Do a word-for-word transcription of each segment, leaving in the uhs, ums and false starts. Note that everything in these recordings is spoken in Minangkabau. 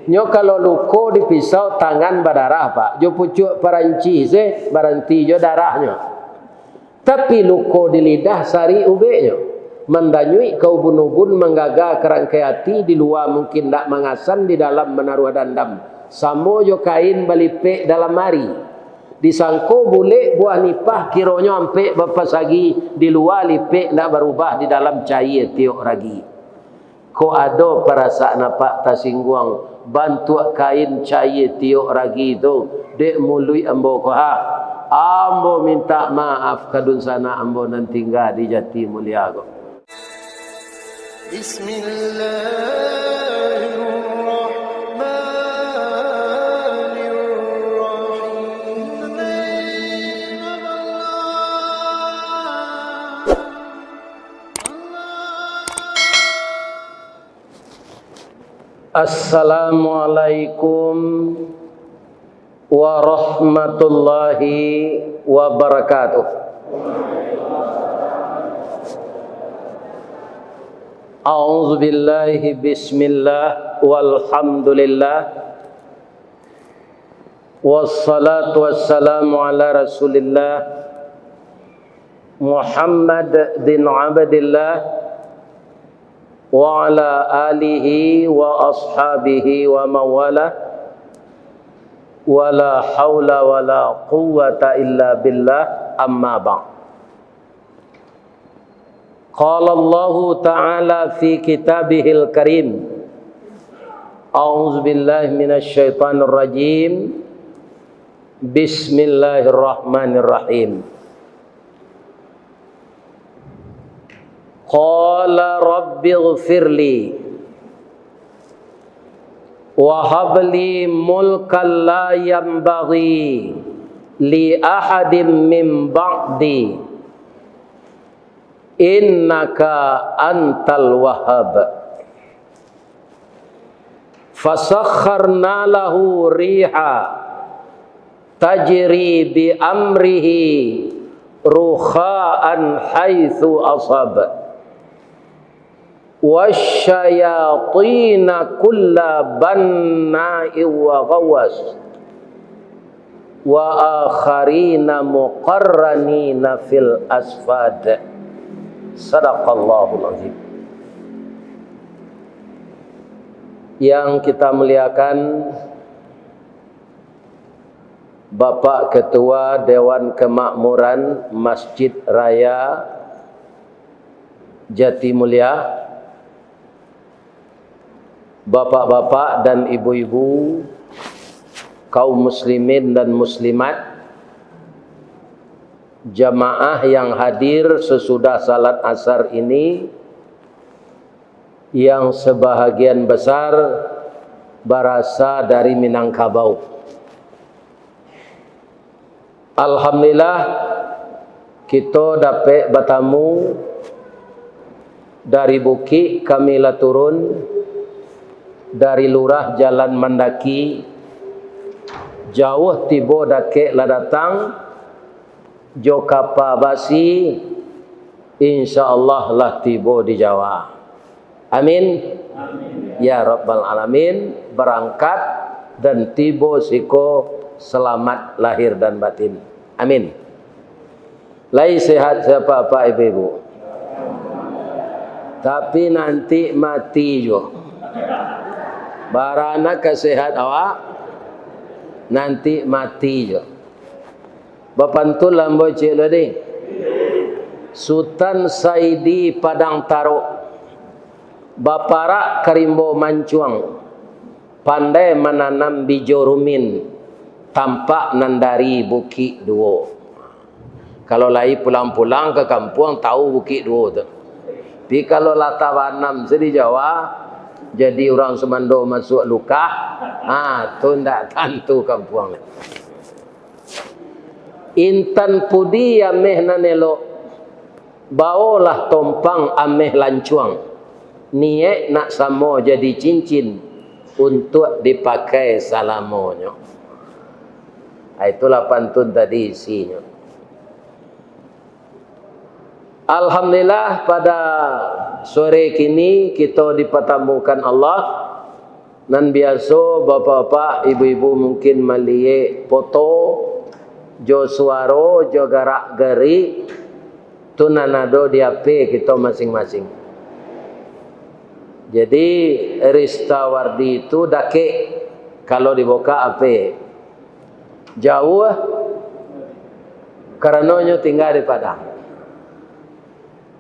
Nyo kalau luko di pisau, tangan badarah, Pak. Jo pucuak parancih se, baranti jo darahnyo. Tapi luko di lidah, sarik ubeknyo. Mandanyuik ka ubun-ubun, manggaga ka rangkai ati, di lua mungkin ndak mangasan, di dalam manaruah dandam. Samo jo kain balipek dalam ari. Disangko bulek buah nipah, kironyo ampek bapasagi, di lua lipek ndak barubah, di dalam caia tiok ragi. Kok ado parasaan apak tasingguang, bantuak kain caia tiok ragi tu, dek muluik ambo ko ha? Ambo mintak maaf ka dunsanak ambo nan tingga di Jati Mulia ko. Bismillahirrahmanirrahim. Assalamualaikum warahmatullahi wabarakatuh. A'udzubillahi, bismillah, walhamdulillah. Wassalatu wassalamu ala Rasulillah, Muhammad bin Abdillah, wa ala alihi wa ashabihi wa mawala, wa la haula wa la quwwata illa billah, amma ba'd. Qala Allahu ta'ala fi kitabihil karim. A'udzubillahi minasyaitonirrajim. Bismillahirrahmanirrahim. Qala rabbighfirli wa habli mulkan la yanbaghi li ahadim min ba'di, innaka antal wahhab. Fasakharna lahu riha tajri bi amrihi rukha'an haitsu ashab. Wasyayatina kulla banna'in wa ghawwas, wa akharina muqarranina fil asfad. Sadaqallahul azim. Yang kita muliakan, Bapak Ketua Dewan Kemakmuran Masjid Raya Jatimulia, bapak-bapak dan ibu-ibu, kaum muslimin dan muslimat, jamaah yang hadir sesudah salat asar ini, yang sebahagian besar barasa dari Minangkabau. Alhamdulillah, kito dapek batamu dari bukik kami lah turun, dari lurah jalan mandaki, jauah tibo dakek lah datang, jo kapa basi, insya Allah lah tibo di Jawa. Amin. Ya Rabbal Alamin, barangkat dan tibo siko salamat lahir dan batin. Amin. Lai sehat sia apak-apak, ibu-ibu? Tapi nanti mati jo. Baranak ka sehat awak, nanti mati jo. Bapantun lah ambo ciek tadi. Sutan Saidi Padang Tarok, baparak ka rimbo mancuang, pandai mananam bijo rumin, tampak nan dari Bukik Duo. Kalau lai pulang-pulang ka kampuang, tahu Bukik Duo tu. Tapi kalau lah tabanam se di Jawa, jadi urang sumando masuak lukah, ha, tu ndak tantu kampuang. Intan pudi ameh nan elok, baolah tompang ameh lancuang, niaik nak samo jadi cincin, untuak dipakai salamonyo. Ha, itulah pantun tadi isinyo. Alhamdulillah, pada sore kini kito dipatamukan Allah Nan biaso bapak-bapak, ibu-ibu mungkin maliek foto, jo suaro, jo garak-gerik, tu nan ado di H P kito masing-masing. Jadi, Ristawardi tu dakek, kalau dibukak H P. Jauah, karano nyo tingga di Padang.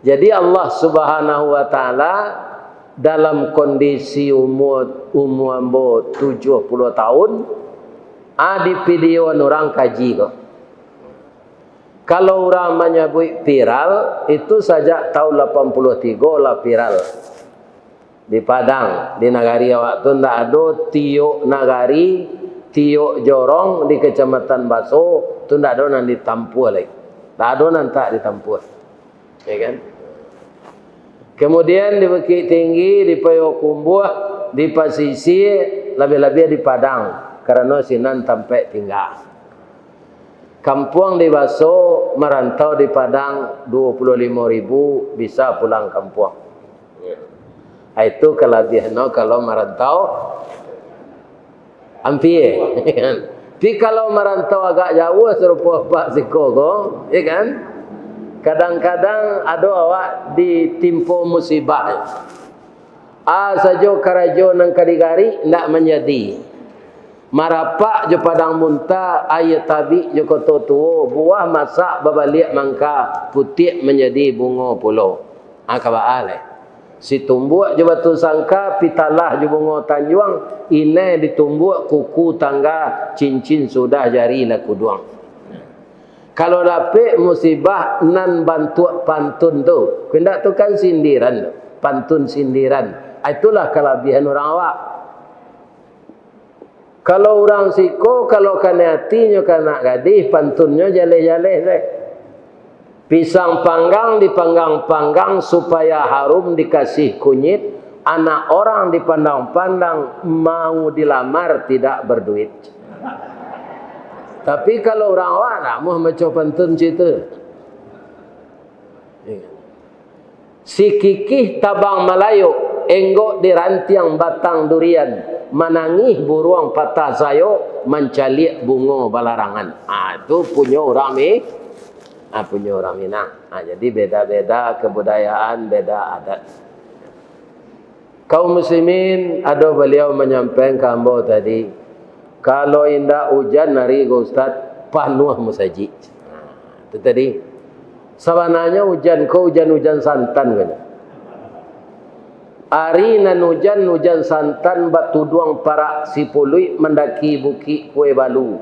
Jadi, Allah Subhanahu wa Ta'ala dalam kondisi umua, umua ambo tujuah puluah tahun, ah, di videoan urang kaji ko. Kalau urang manyabuik viral, itu sajak tahun lapan puluah tigo lah viral. Di Padang, di nagari awak tu ndak ado tiok nagari, tiok jorong di Kecamatan Baso tu ndak ado nan ditampuah lai. Ndak ado nan tak ditampuah. Ya kan? Kemudian di Bukittinggi, di Payokumbuah, di Pasisia, labiah-labiah di Padang, karano sinan tampek tingga. Kampuang di Baso, marantau di Padang, duo puluah limo ribu, bisa pulang kampuang. Ah, itu kalabiahan kalau marantau ampia. Tapi kalau marantau agak jauah, sarupo apak siko ko, ya kan? Kadang-kadang ado awak ditimpo musibah. A sajo karajo nan ka digarik, indak manjadi. Marapak jo Padang Muntah, aia tabik jo Koto Tuo, buah masak babaliak mangka, putiak manjadi bungo pulo. Ha, ka baa lai? Situmbuak jo Batu Sangka, pitalah jo Bungo Tanjuang, inai ditumbuak kuku tangga, cincin sudah jari lah kuduang. Kalau dapek musibah nan bantuak pantun tu, indak tu kan sindiran tu, pantun sindiran. Itulah kalabiahan urang awak. Kalau urang siko, kalau kanai atinyo ka anak gadih, pantunnyo jaleh-jaleh se. Pisang panggang dipanggang-panggang supaya harum dikasih kunyit, anak orang dipandang-pandang mau dilamar tidak berduit. Tapi kalau urang awak, namuah maco pantun situ. Sikikih tabang malayok, enggok di rantiang batang durian, manangih buruang patah sayok, mancaliak bungo balarangan. Ah, tu punyo urang Mi-, ah, punyo urang Minang. Ah, jadi beda-beda kebudayaan, beda adat. Kaum muslimin, ado baliau manyampaikan ka ambo tadi, kalau indak ujan hari ko, Ustaz, panuah musajik. Nah, itu tadi. Sabananyo ujan ko ujan-ujan santan ko nyo. Ari nan ujan, ujan santan batuduang parak sipuluik mandaki Bukik Kue Balu.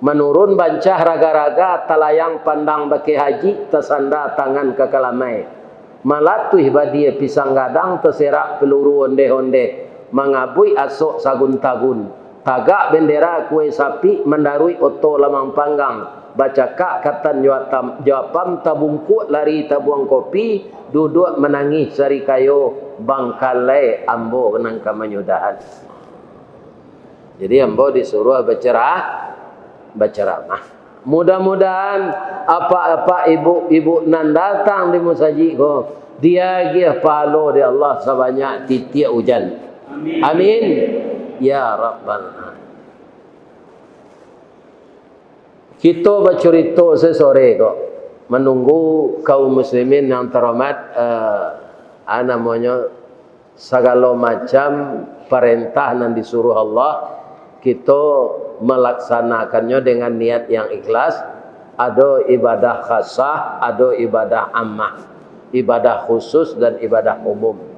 Manurun bancah raga-raga, talayang pandang bakeh haji, tasanda tangan ka kalamai. Malatuih badia pisang gadang, taserak peluru ondeh-ondeh, mangabuik asok sagun-tagun. Tagak bendera kue sapik, mandaruik oto lamang panggang, bacakak katan jo atam-, jo apam, tabungkuak lari tabuang kopi, duduak manangih sarikayo, bangkalai ambo nan ka manyudahan. Jadi ambo disuruah bacerah-, baceramah. Mudah-mudahan apak-apak, ibu-ibu nan datang di musajik ko, diagiah pahalo dek Allah sabanyak titiak ujan. Amin. Amin. Ya Rabbal Alamin. Kito bacurito sasore ko, manunggu kaum muslimin yang terhormat, eh, ah, namonyo, sagalo macam parentah nan disuruah Allah, kito malaksanakannyo dengan niat yang ikhlas, ado ibadah khasah, ado ibadah amah, ibadah khusus dan ibadah umum.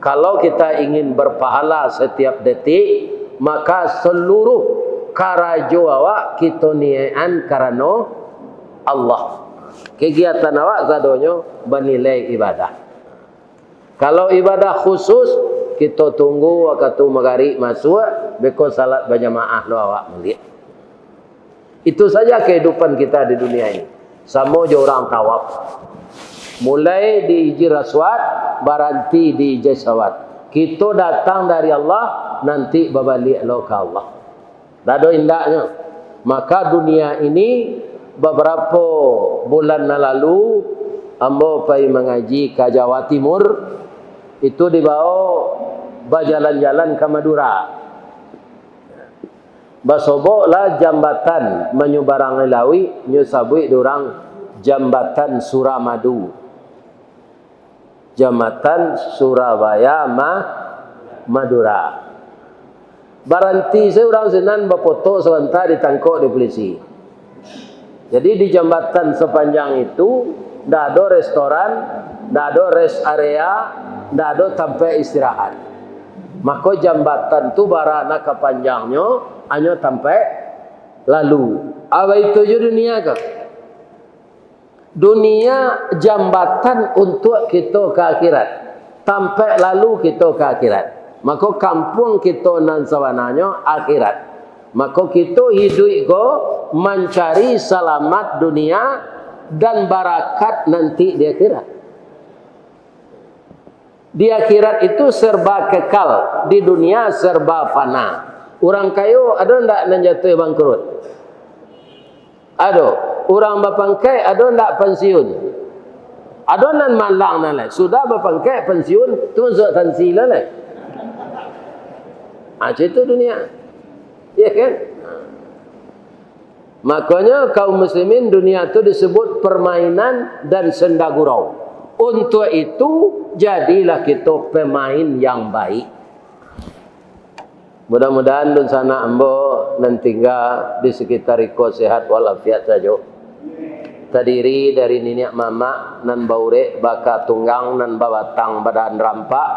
Kalau kita ingin berpahala setiap detik, maka seluruh karajo awak kito niakan karano Allah. Kegiatan awak sadonyo banilai ibadah. Kalau ibadah khusus, kito tunggu wakatu magarik masuak, beko salat bajamaah lo awak maliek. Itu saja kehidupan kita di dunia ini. Samo jo urang tawaf. Mulai di Hijir Aswad, baranti di Hijir Aswad. Kito datang dari Allah, nanti babaliak lo ka Allah. Ndak ado indaknyo. Maka dunia ini, babarapo bulan nan lalu, ambo pai mangaji ka Jawa Timur, itu dibao bajalan-jalan ka Madura. Basoboklah jambatan manyubarangi lauik, nyo sabuik dek urang Jambatan Suramadu. Jambatan Surabaya Ma-, Madura. Baranti sajo urang sinan bafoto sabanta, ditangkok dek pulisi. Jadi, di jambatan sapanjang itu, ndak ado restoran, ndak ado rest area, ndak ado tampek istirahat. Mako, jambatan tu bara nan ka panjangnyo, hanyo tampek lalu. Baitu juo dunia ko. Dunia jambatan untuak kito ka akhirat, tampek lalu kito ka akhirat. Mako, kampuang kito nan sabananyo akhirat. Mako, kito iduik ko mancari salamat dunia dan barakat nanti di akhirat. Di akhirat itu serba kekal, di dunia serba fana. Urang kayo ado ndak nan jatuah bangkrut? Ado. Urang bapangkek ado ndak pansiun? Ado nan malang nan lai. Sudah bapangkek, pansiun, tu masuak tansi lah lai. Ah, macam itu dunia. Ya kan? Makonyo, kaum muslimin, dunia tu disebut permainan dan senda gurau. Untuak itu, jadilah kito pemain yang baik. Mudah-mudahan dunsanak ambo nan tingga di sekitar iko sehat walafiat sajo. Tadiri dari niniak mamak nan baurek baka tunggang nan babatang badahan rampak,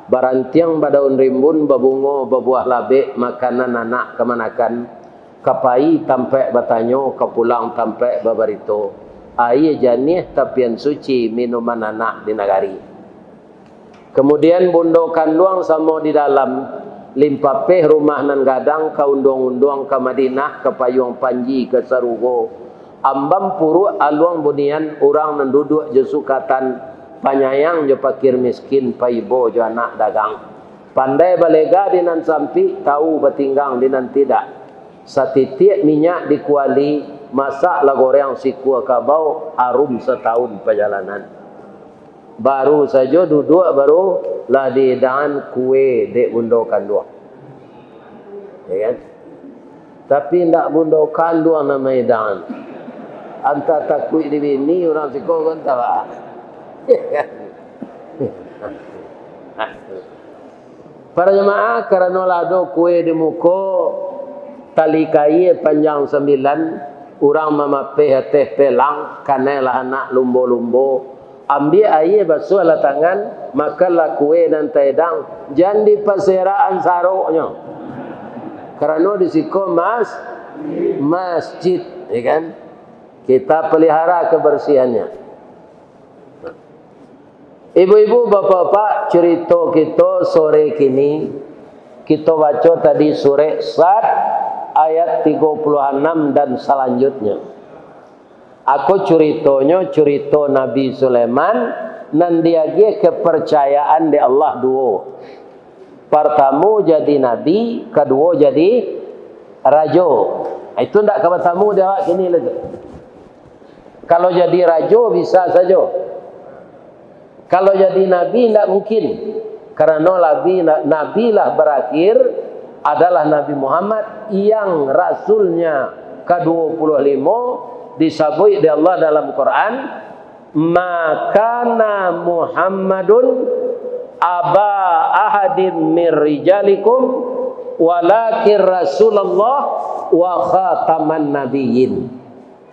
barantiang badaun rimbun, babungo babuah labek, makanan anak kamanakan, ka pai tampek batanyo, ka pulang tampek babarito. Aia janiah tapian suci, minuman anak di nagari. Kamudian, bundo kanduang samo di dalam, limpapeh rumah nan gadang, ka unduang-unduang ka Madinah, ka payuang panji ka sarugo. Ambam puruak aluang bunian, urang nan duduak jo sukatan, panyayang jo pakir miskin, paibo jo anak dagang. Pandai balega di nan sampik, tau batinggang di nan tidak. Satitiak minyak di kuali, masaklah goreng sikua kabau, harum satahun pajalanan. Baru sajo duduak, baru lah diidangan kue dek bundo kanduang. Ya kan? Tapi ndak bundo kanduang nan maidangan. Antah takuik di bini urang siko ko, antah baa. Ya kan? Para jamaah, karano lah ado kue di muko, tali kaia panjang sambilan, urang mamapeh ateh pelang, kanailah anak lumbo-lumbo, ambiak aia, basuahlah tangan, makanlah kue nan taedang, jan dipaserakan saroknyo. Karano di siko mas-, masjid, ya kan? Kita pelihara kebersihannya. Ibu-ibu, bapak-bapak, curito kito sore kini, kito baco tadi surek Sad ayat tigo puluah anam dan salanjutnyo. Ako curitonyo, curito Nabi Sulaiman, nan diagiah kepercayaan dek Allah duo. Partamo jadi nabi, kaduo jadi rajo. Itu ndak ka batamu di awak kini lai tu. Kalau jadi rajo, bisa sajo. Kalau jadi nabi, ndak mungkin. Karano nabi, nabi lah barakhir adalah Nabi Muhammad, yang rasulnya kaduo puluah limo, disabuik dek Allah dalam Quran, "Ma kana Muhammadun aba ahadim mir rijalikum, walakin Rasulullah wa khataman nabiyyin."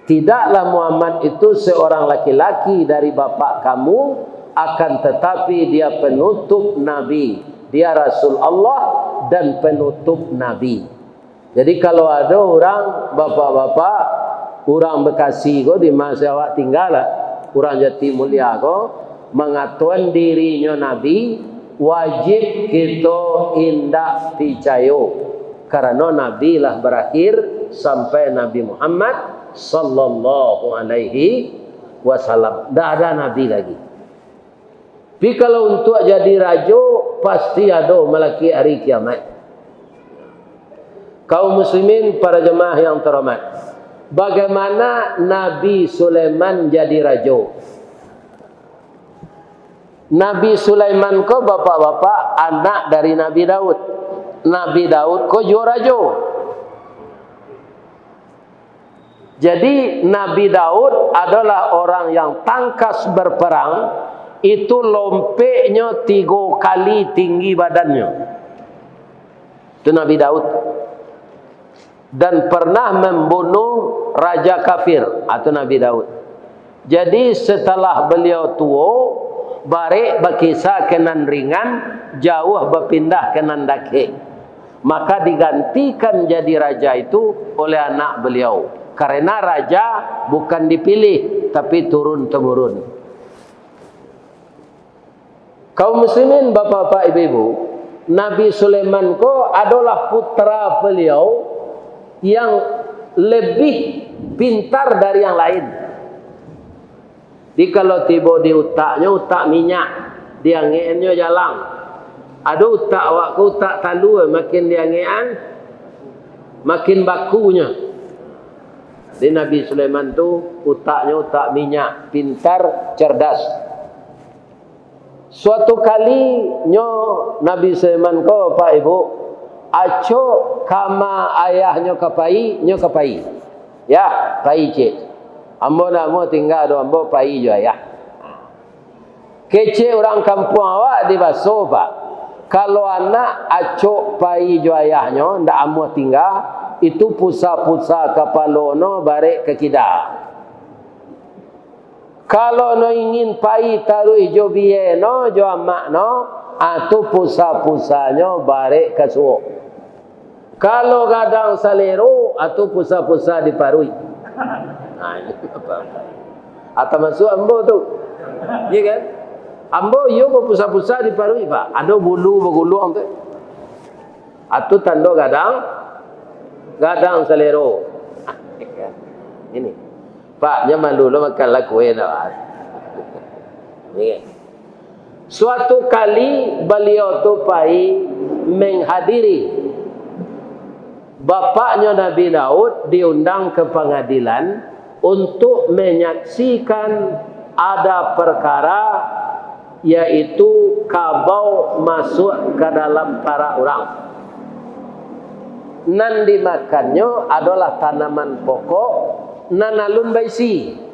Tidaklah Muhammad itu seorang laki-laki dari bapak kamu, akan tetapi dia penutup nabi, dia Rasul Allah dan penutup nabi. Jadi, kalau ado urang, bapak-bapak, urang Bekasi ko, di ma awak tingga lah, urang Jatimulia ko, mangatoan dirinyo nabi, wajib kito indak picayo, karano nabi lah barakhir sampai Nabi Muhammad sallallahu alaihi wasallam. Ndak ada nabi lagi. Tapi kalau untuak jadi rajo, pasti ado malakik ari kiamaik. Kaum muslimin, para jamaah yang terhormat, bagaimana Nabi Sulaiman jadi rajo? Nabi Sulaiman ko, bapak-bapak, anak dari Nabi Daud. Nabi Daud ko juo rajo. Jadi, Nabi Daud adalah orang yang tangkas berperang, itu lompeknyo tigo kali tinggi badannyo. Itu Nabi Daud. Dan pernah membunuh raja kafir, itu Nabi Daud. Jadi, setelah beliau tuo, barek bakisa ka nan ringan, jauah bapindah ka nan dakek. Maka digantikan jadi raja itu oleh anak beliau. Karena raja bukan dipilih, tapi turun-temurun. Kaum muslimin, bapak-bapak, ibu-ibu, Nabi Sulaiman ko adolah putra beliau yang lebih pintar dari yang lain. Jadi, kalau tibo di utaknyo, utak minyak, diangekannyo jalang. Ado utak awak ko, utak talua, makin diangekan, makin bakunyo. Jadi, Nabi Sulaiman tu utaknyo utak minyak, pintar, cerdas. Suatu kali nyo, Nabi Sulaiman ko, Pak Ibu, acok kama ayahnyo ka pai, nyo ka pai. "Yah, pai, Cik. Ambo ndak amuah tingga doh, ambo pai jo ayah." Kecek urang kampuang awak dibaso, Pak. Kalau anak acok pai jo ayahnyo, ndak amuah tingga, itu pusa-pusa kapalo no barek ka kida. Kalau no ingin pai taruih jo biyai no, jo amak no, ah, tu pusa-pusanyo barek ka suok. Kalau gadang salero, ah, tu pusa-pusa di paruik. Nah, ini apa? Ah, tamasuak ambo tu. Iya kan? Ambo iyo bapusa-pusa di paruik, Pak. Ado bulu baguluang tu. Ah, tu tando gadang, gadang salero. Ini. Pak, jan malu lo makan lah kue tu. Ini. Suatu kali baliau tu pai menghadiri, bapaknyo Nabi Daud diundang ke pangadilan untuk menyaksikan ada perkara, yaitu kabau masuak ka dalam parak urang. Nan dimakannyo adolah tanaman pokok nan alun baisi.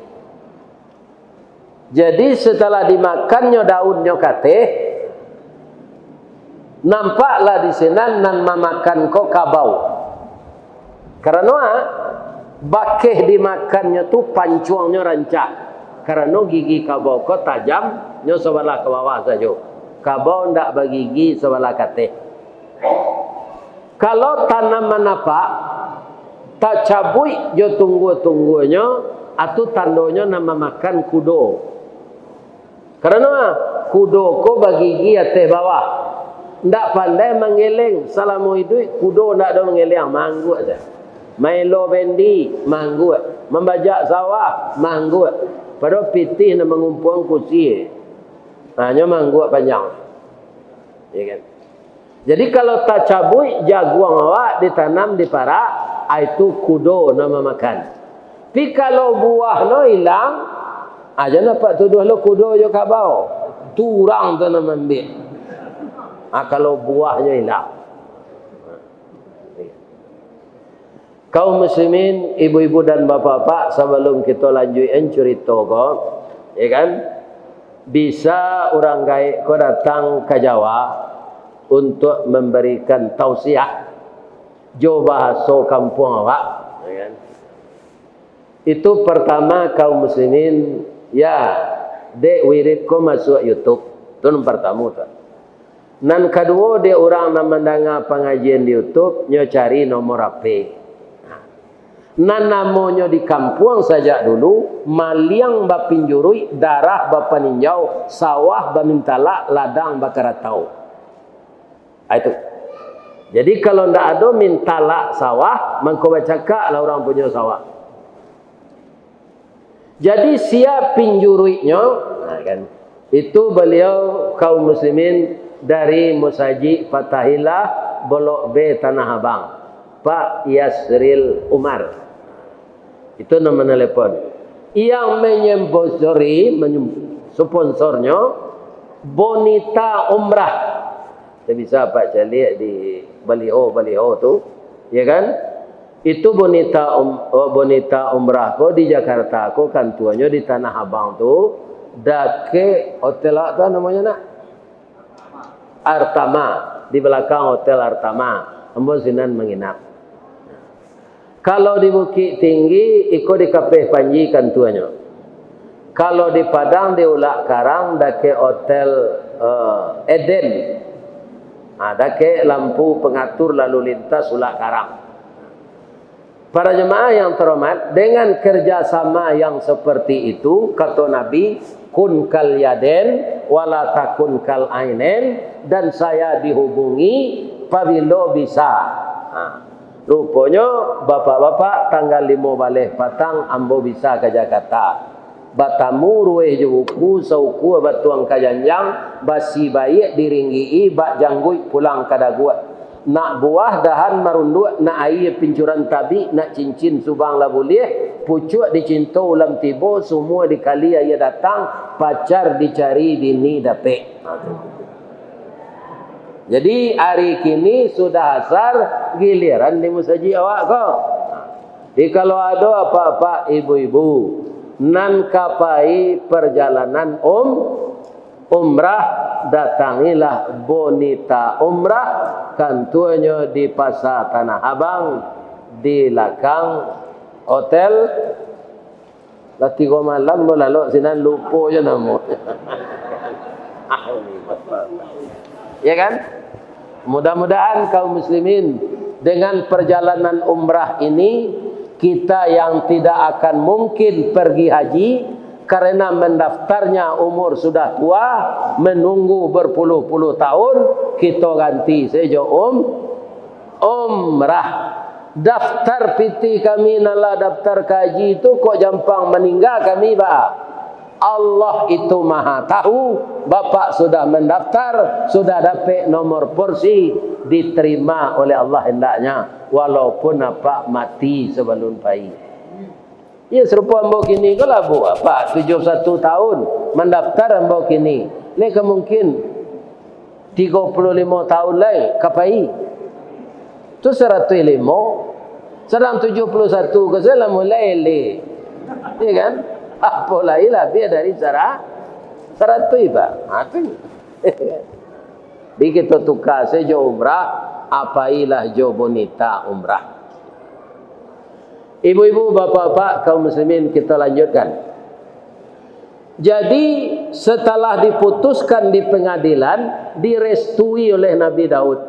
Jadi, setelah dimakannyo daunnyo kateh, nampaklah di sinan nan mamakan ko kabau. Karano, ah, bakeh dimakannyo tu pancuangnyo rancak. Karano gigi kabau ko tajam, nyo sabalah ka bawah sajo. Kabau ndak bagigi sabalah kateh. Kalau tanaman apak tacabuik jo tunggua-tungguanyo, ah, tu tandonyo nan mamakan kudo. Karano, ah, kudo ko bagigi ateh bawah. Ndak pandai manggeleng, salamo iduik kudo ndak ado manggeleng, mangguak se. Maelo bendi, mangguak. Mambajak sawah, mangguak. Padahal pitih nan mangumpuang kusie. Nah, nyo mangguak panjang. Ya kan? Jadi, kalau tacabuik jaguang awak ditanam di parak, ah, itu kudo nan mamakan. Tapi kalau buah no ilang, ah, jan apak tuduah lo kudo jo kabau. Tu urang tu nan maambiak. Ah, kalau buahnyo ilang. Kaum muslimin, ibu-ibu dan bapak-bapak, sabalum kito lanjuikan curito ko, ya kan, bisa urang gaek ko datang ka Jawa untuak mambarikan tausiah jo bahaso kampuang awak, ya kan. Itu partama, kaum muslimin, ya, dek wirid ko masuak YouTube. Tu nan partamo tu. Nan kaduo, dek urang nan mandanga pangajian di YouTube, nyo cari nomor H P. Nan namonyo di kampuang sajak dulu, maliang bapinjuruik, darah bapaninjau, sawah bamintalak, ladang bakaratau. Ah, itu. Jadi, kalau ndak ado mintalak sawah, mangko bacakaklah urang punyo sawah. Jadi, sia pinjuruiknyo, nah, kan, itu baliau, kaum muslimin, dari Musajik Fatahillah, Blok B, Tanah Abang, Pak Yasril Umar. Itu nan manelepon. Yang menyponsori, menyem-, sponsornyo, Bonita umrah. Kita bisa Apak caliak di baliho-baliho tu, ya kan? Itu bonita um-, oh, bonita umrah ko di Jakarta ko, kantuanyo di Tanah Abang tu, dakek hotel awak tu namonyo nak? Artama, di balakang Hotel Artama. Ambo sinan manginap. Kalau di Bukittinggi, iko di Kapeh Panji kantuanyo. Kalau di Padang, di Ulak Karang, dakek Hotel, eh, Eden. Ha, dakek lampu pengatur lalu lintas Ulak Karang. Para jemaah yang terhormat, dengan kerjasama yang seperti itu, kato Nabi, "Kun kal yaden, wala takun kal ainen," dan saya dihubungi pabilo bisa. Ha. Ruponyo, bapak-bapak, tanggal limo baleh patang ambo bisa ka Jakarta. Batamu ruweh jo buku, sauku batuang ka janjang, basi baiak diringgi-i, bak jangguik pulang ka daguak. Nak buah dahan marunduak, nak aia pincuran tabik, nak cincin subang lah buliah, pucuak dicinto ulam tibo, sumua dikali aia datang, pacar dicari bini dapek. Nah, tu. Jadi, ari kini sudah asar, giliran di musajik awak ko. Jadi, kalau ado apak-apak, ibu-ibu, nan ka pai parjalanan um-, umrah, datangilah Bonita Umrah, kantuanyo di Pasa Tanah Abang, di lakang hotel. Lah tigo malam ambo lalok sinan, lupo jo namo. Ya kan? Mudah-mudahan kaum muslimin, dengan perjalanan umrah ini, kita yang tidak akan mungkin pergi haji karena mendaftarnya umur sudah tua, menunggu berpuluh-puluh tahun, kita ganti saja um-, umrah. Daftar pitih kami nan lah daftar ka haji tu, kok jampang maningga kami, ba? Allah itu Maha Tahu, Bapak sudah mendaftar, sudah dapek nomor porsi, diterima oleh Allah hendaknya, walaupun apak mati sabalun pai. Iyo, sarupo ambo kini ko lah, Bu, apak tujuah puluah satu tahun, mandaftar ambo kini. Lai ka mungkin tigo puluah limo tahun lai ka pai. Tu saratuih limo, sadang tujuah puluah satu ko se lah mulai eleh. Iyo kan? Apo lai labiah dari sara-, saratuih, Pak. Ha, tu. Jadi, kito tuka sajo umrah, pailah jo Bonita Umrah. Ibu-ibu, bapak-bapak, kaum muslimin, kita lanjutkan. Jadi, setelah diputuskan di pengadilan, direstui oleh Nabi Daud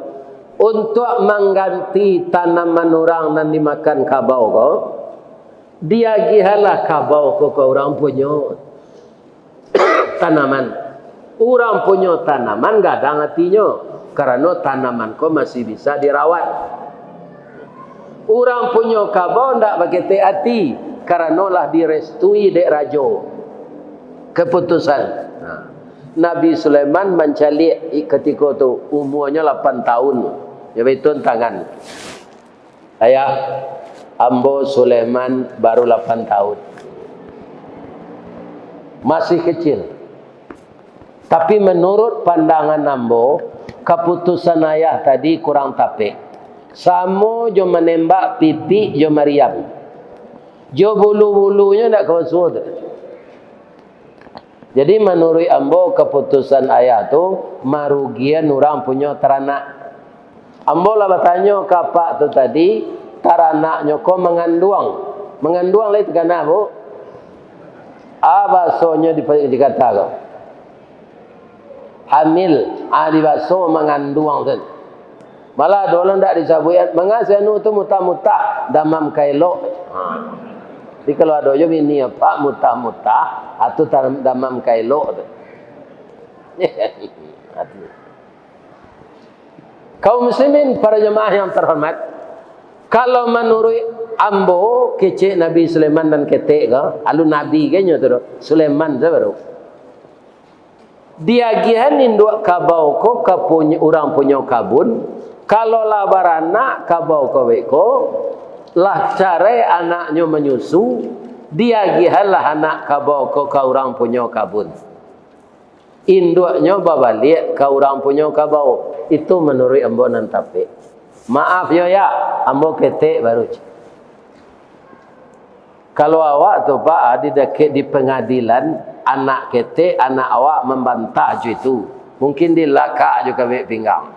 untuk mangganti tanaman urang nan dimakan kabau ko, diagihanlah kabau ko ka urang punyo tanaman. Urang punyo tanaman gadang atinyo, karano tanaman ko masih bisa dirawat. Urang punyo kabau ndak baketek ati, karano lah direstui dek rajo. Keputusan. Nah, Nabi Sulaiman mancaliak i-, katiko tu, umuanyo lapan tahun. Yo, baitu tangan. Ayah, ambo Sulaiman baru lapan tahun. Masih kecil. Tapi, menurut pandangan ambo, kaputusan ayah tadi kurang tapek. Samo jo manembak pipik jo mariam. Jo bulu-bulunyo ndak ka basuo tu. Jadi, manuruik ambo, kaputusan ayah tu marugian urang punyo taranak. Ambo lah batanyo ka apak tu tadi, taranaknyo ko manganduang. Manganduang lai takana, Bu? A, basonyo di, di Jakarta ko. Hamil, a, di baso manganduang tu. Malah ado urang ndak disabuik, manga si anu tu mutah-mutah, damam ka elok. Ha. Jadi, kalau ado jo bini apak mutah-mutah, a, tu tam-, damam ka elok tu. Kaum muslimin, para jamaah yang terhormat, kalau manuruik ambo, kecek Nabi Sulaiman nan ketek ko, alun nabi ka inyo tu doh, Sulaiman sajo baru. Diagiahan induak kabau ko ka punyo, urang punyo kabun, kalau lah baranak kabau ko beko, lah carai anaknyo manyusu, diagiahanlah anak kabau ko ka urang punyo kabun. Induaknyo babaliak ka urang punyo kabau. Itu manuruik ambo nan tapek. Maaf yo, ya, ambo ketek baru. Kalau awak tu, Pak, di dakek di pangadilan, anak ketek, anak awak mambantah jo itu. Mungkin dilakak jo kabek pinggang.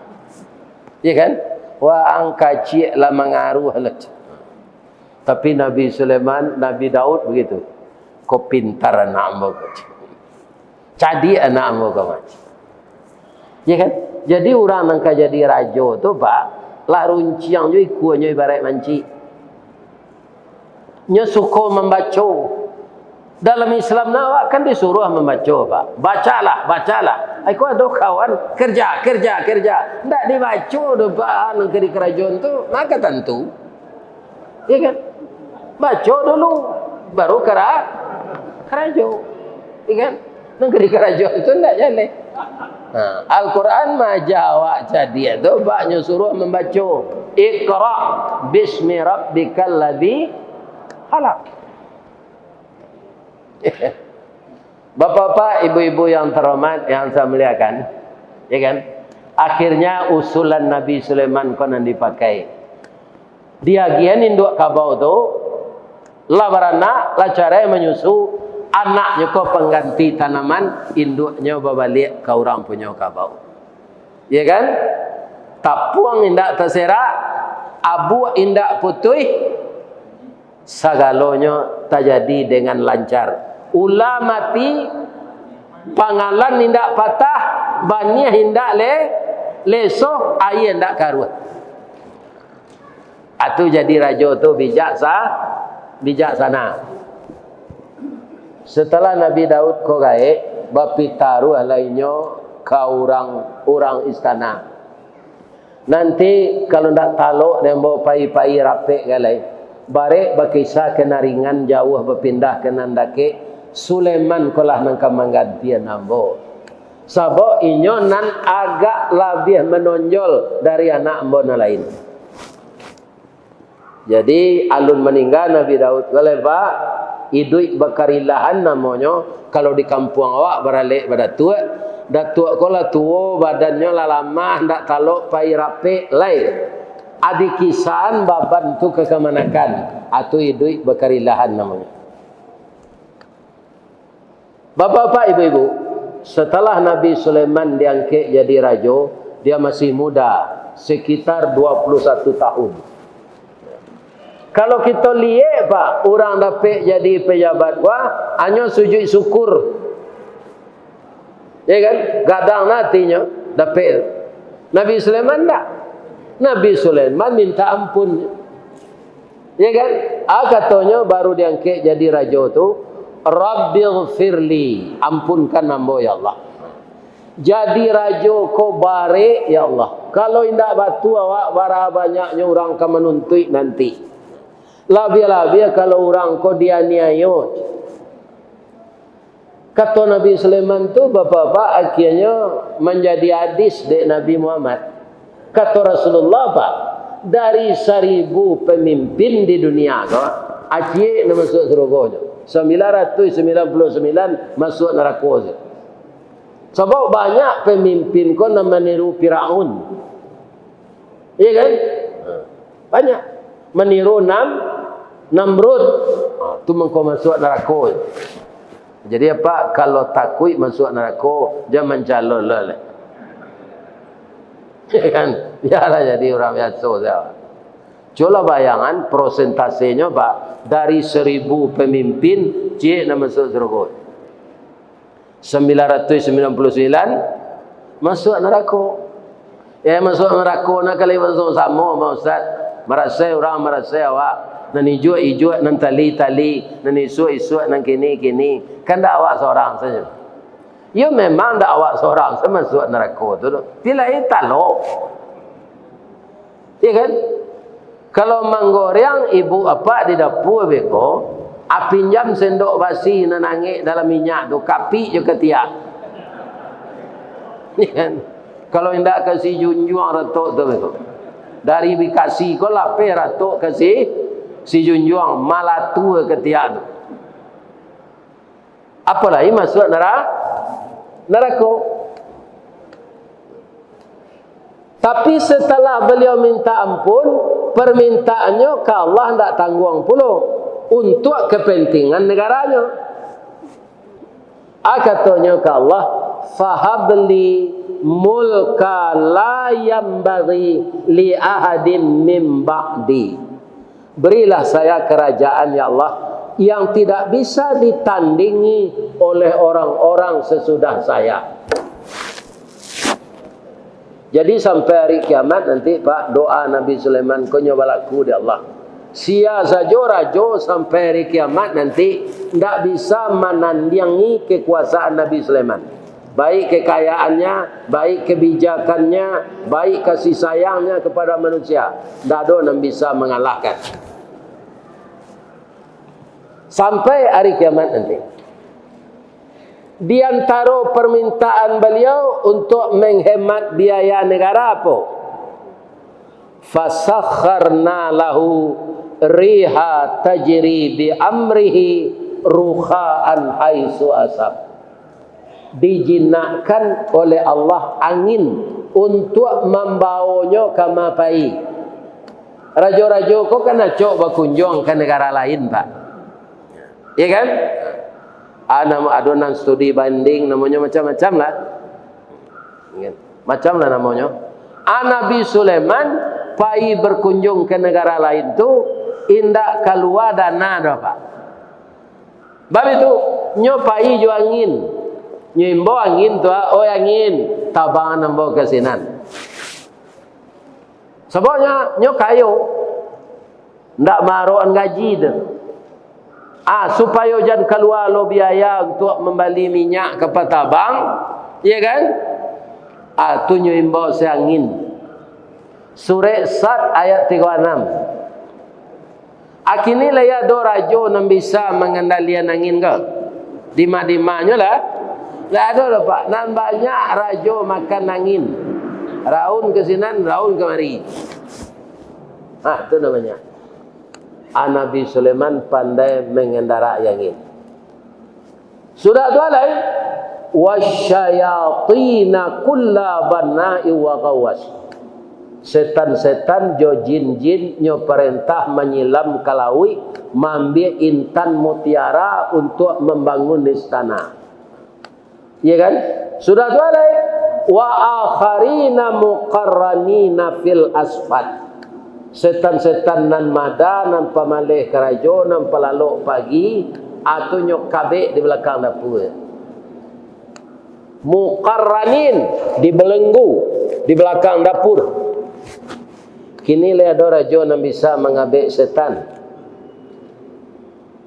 Iya kan? Wah, ang kaciak lah mangaruah lah. Tapi Nabi Sulaiman, Nabi Daud begitu. Ko pintar anak ambo ko. Cadiak anak ambo ko mah. Ya kan? Jadi urang nan ka jadi rajo tu, Pak, lah runciang jo ikuanyo ibarat mancik. Nyo suko mambaco. Dalam Islam nah, awak kan disuruh mambaco, Pak. Bacalah, bacalah. Ai, ko ado kawan, kerja, kerja, kerja. Ndak dibaco doh, Pak, nan ka di karajoan tu, maka tantu. Ya kan? Baco dulu, baru kara-, karajo. Ya kan? Nan ka di karajoan tu ndak jaleh. Nah, Al-Quran maaja awak cadiak tu, baknyo suruh mambaco. Iqra bismi rabbikal ladzi khalaq. Bapak-bapak, ibu-ibu yang terhormat, yang saya muliakan, ya kan? Akhirnya usulan Nabi Sulaiman ko nan dipakai. Diagiahan induak kabau tu, lah baranak, lah carai manyusu, anaknyo ko pangganti tanaman, induaknyo babaliak ka urang punyo kabau. Ya kan? Tapuang indak taserak, abuak indak putuih, sagalonyo tajadi dengan lancar. Ula mati, pangalan indak patah, baniah indak le-, lesoh, aia indak karuah. Atu jadi rajo tu bijak sa-, bijaksana. Setelah Nabi Daud ko gaek, bapitaruahlah inyo ka urang, urang istana. Nanti kalau ndak talok dek ambo pai-pai rapek galai, barek bakisah ka nan ringan jauah bapindah ka nan dakek, Sulaiman ko lah nan ka manggantian ambo. Sabab inyo nan agak labiah manonjol dari anak ambo nan lain. Jadi, alun maningga Nabi Daud ko lai, Pak, iduik bakarilahan namonyo, kalau di kampuang awak baralek badatuak, datuak ko lah tuo, badannyo lah lamah, ndak talok pai rapek lai. Adi kisahan baban tu ka kamanakan, atu iduik bakarilahan namonyo. Bapak-bapak, ibu-ibu, setelah Nabi Sulaiman diangkek jadi rajo, dia masih muda, sekitar dua puluh satu tahun. Kalau kito liek, Pak, urang dapek jadi pejabat, wah, hanyo sujud syukur. Ya kan? Gadang lah atinyo, dapek. Nabi Sulaiman ndak. Nabi Sulaiman minta ampun. Ya kan? Ah, katonyo baru diangkek jadi rajo tu, "Rabbighfirli, ampunkan ambo, ya Allah. Jadi rajo ko barek, ya Allah. Kalau indak batu awak, bara banyaknyo urang ka manuntuik nanti. Labiah-labiah kalau urang ko dianiayo." Kato Nabi Sulaiman tu, Bapak-bapak, akhirnyo manjadi hadis dek Nabi Muhammad. Kato Rasulullah, Pak, dari saribu pamimpin di dunia ko, aciek nan masuak surugo nyo. Sambilan ratuih sambilan puluah sambilan masuak narako se. Sabab banyak pamimpin ko nan maniru Firaun. Iya kan? Ha. Banyak. Maniru Nam-, Namrud. Ha, tu mangko masuak narako. Jadi, apa, kalau takuik masuak narako, jan mancalon lah. Iya kan? Biarlah jadi urang biaso sajo. Cubolah bayangan prosentasenyo, Pak. Dari saribu pamimpin, ciek nan masuak surugo. Sambilan ratuih sambilan puluah sambilan masuak narako. Ya, masuak narako nak kali samo-samo, Pak Ustaz. Marasai urang, marasai awak. Nan ijuak-ijuak, nan tali-tali, nan isuak-isuak, nan kini-kini. Kan ndak awak sorang sajo. Yo, memang ndak awak sorang sajo masuak narako tu doh. Tapi lain talok. Iya kan? Kalau manggoreang ibu apak di dapua beko, a pinjam sendok basi nan angek dalam minyak tu, kapik jo katiak. Iya kan? Kalau indak ka si junjuang ratok tu beko. Dari Bekasi ko lapeh ratok ka si, si junjuang, malatua katiak tu. Apolai masuak nara-, narako. Tapi setelah beliau minta ampun, permintaannyo ka Allah ndak tangguang pulo untuak kepentingan negaranyo. A, katonyo ka Allah, "Fahabli mulka la yambaghi li ahadin min ba'di." Berilah saya kerajaan, ya Allah, yang tidak bisa ditandingi oleh orang-orang sesudah saya. Jadi, sampai hari kiamat nanti, Pak, doa Nabi Sulaiman ko nyo balaku di Allah. Sia sajo rajo sampai hari kiamat nanti ndak bisa manandiangi kekuasaan Nabi Sulaiman. Baik kekayaannya, baik kebijakannya, baik kasih sayangnya kepada manusia. Ndak ado nan bisa mangalahkan. Sampai hari kiamat nanti. Di antaro permintaan beliau untuk menghemat biaya negara apo? "Fasakharna lahu riha tajri bi amrihi rukha'an haitsu asab." Dijinakkan oleh Allah angin untuk mambawonyo ka ma pai. Rajo-rajo ko kan acok bakunjuang ka negara lain, Pak. Iya kan? Ado nan studi banding, namonyo macam-macam lah. Kan? Macam lah namonyo. A, Nabi Sulaiman pai berkunjung ke negara lain tu, indak kalua dana doh, Pak. Bab itu, nyo pai jo angin. Nyo imbau angin tu, "Oi angin, tabang ambo ka sinan." Sababnyo, nyo kayo. Ndak maarokan gaji tu. Ah, supayo jan kalua lo biaya untuak mambali minyak ka patabang, iya kan? Ah, tu nyo imbau se angin. Surek Sad ayat tigo anam. A kini lai ado rajo nan bisa mangandalian angin ko? Dima-dimanyo lah. Ndak ado doh, Pak. Nan banyak rajo makan angin. Raun ka sinan, raun kamari. Ah, tu namonyo. A, Nabi Sulaiman pandai mangandarai angin. Sudah tu alai, "Wasyayatina kulla banna'in wa ghawwas." Setan-setan jo jin-jin nyo parentah manyilam ka lauik, maambiak intan mutiara untuak mambangun istana. Iya kan? Sudah tu alai, "Wa akharina muqarranina fil asfad." Setan-setan nan mada, nan pamaleh karajo, nan palalok pagi, a tu nyo kabek di balakang dapua. Muqarranin, dibelenggu, di balakang dapur. Kini lai ado rajo nan bisa mangabek setan?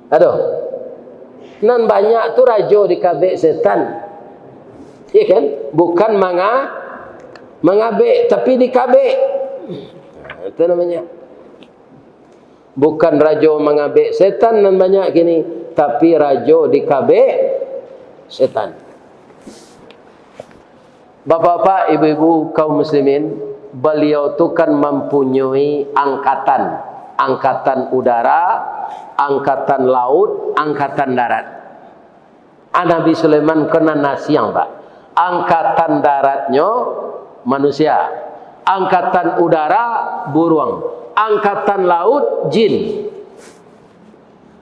Ado. Nan banyak tu rajo dikabek setan. Iya kan? Bukan manga-, mangabek, tapi dikabek. Nah, itu namanya. Bukan rajo mangabek setan nan banyak kini, tapi rajo dikabek setan. Bapak-bapak, ibu-ibu, kaum muslimin, beliau tu kan mampunyoi angkatan, angkatan udara, angkatan laut, angkatan darat. A, Nabi Sulaiman ko nan asiang, Pak. Angkatan daratnyo manusia, angkatan udara buruang, angkatan laut jin.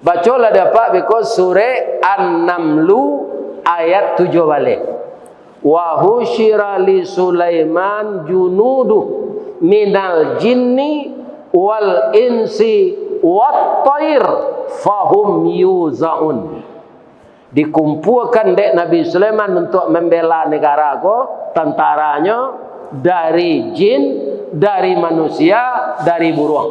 Bacolah dek apak beko surek An-Namlu ayat tujuah baleh. "Wa husyira li Sulaiman junuduh minal jinni wal insi wat thair fahum yuzaun." Dikumpuakan dek Nabi Sulaiman untuak mambela negara ko, tantaranyo dari jin, dari manusia, dari buruang.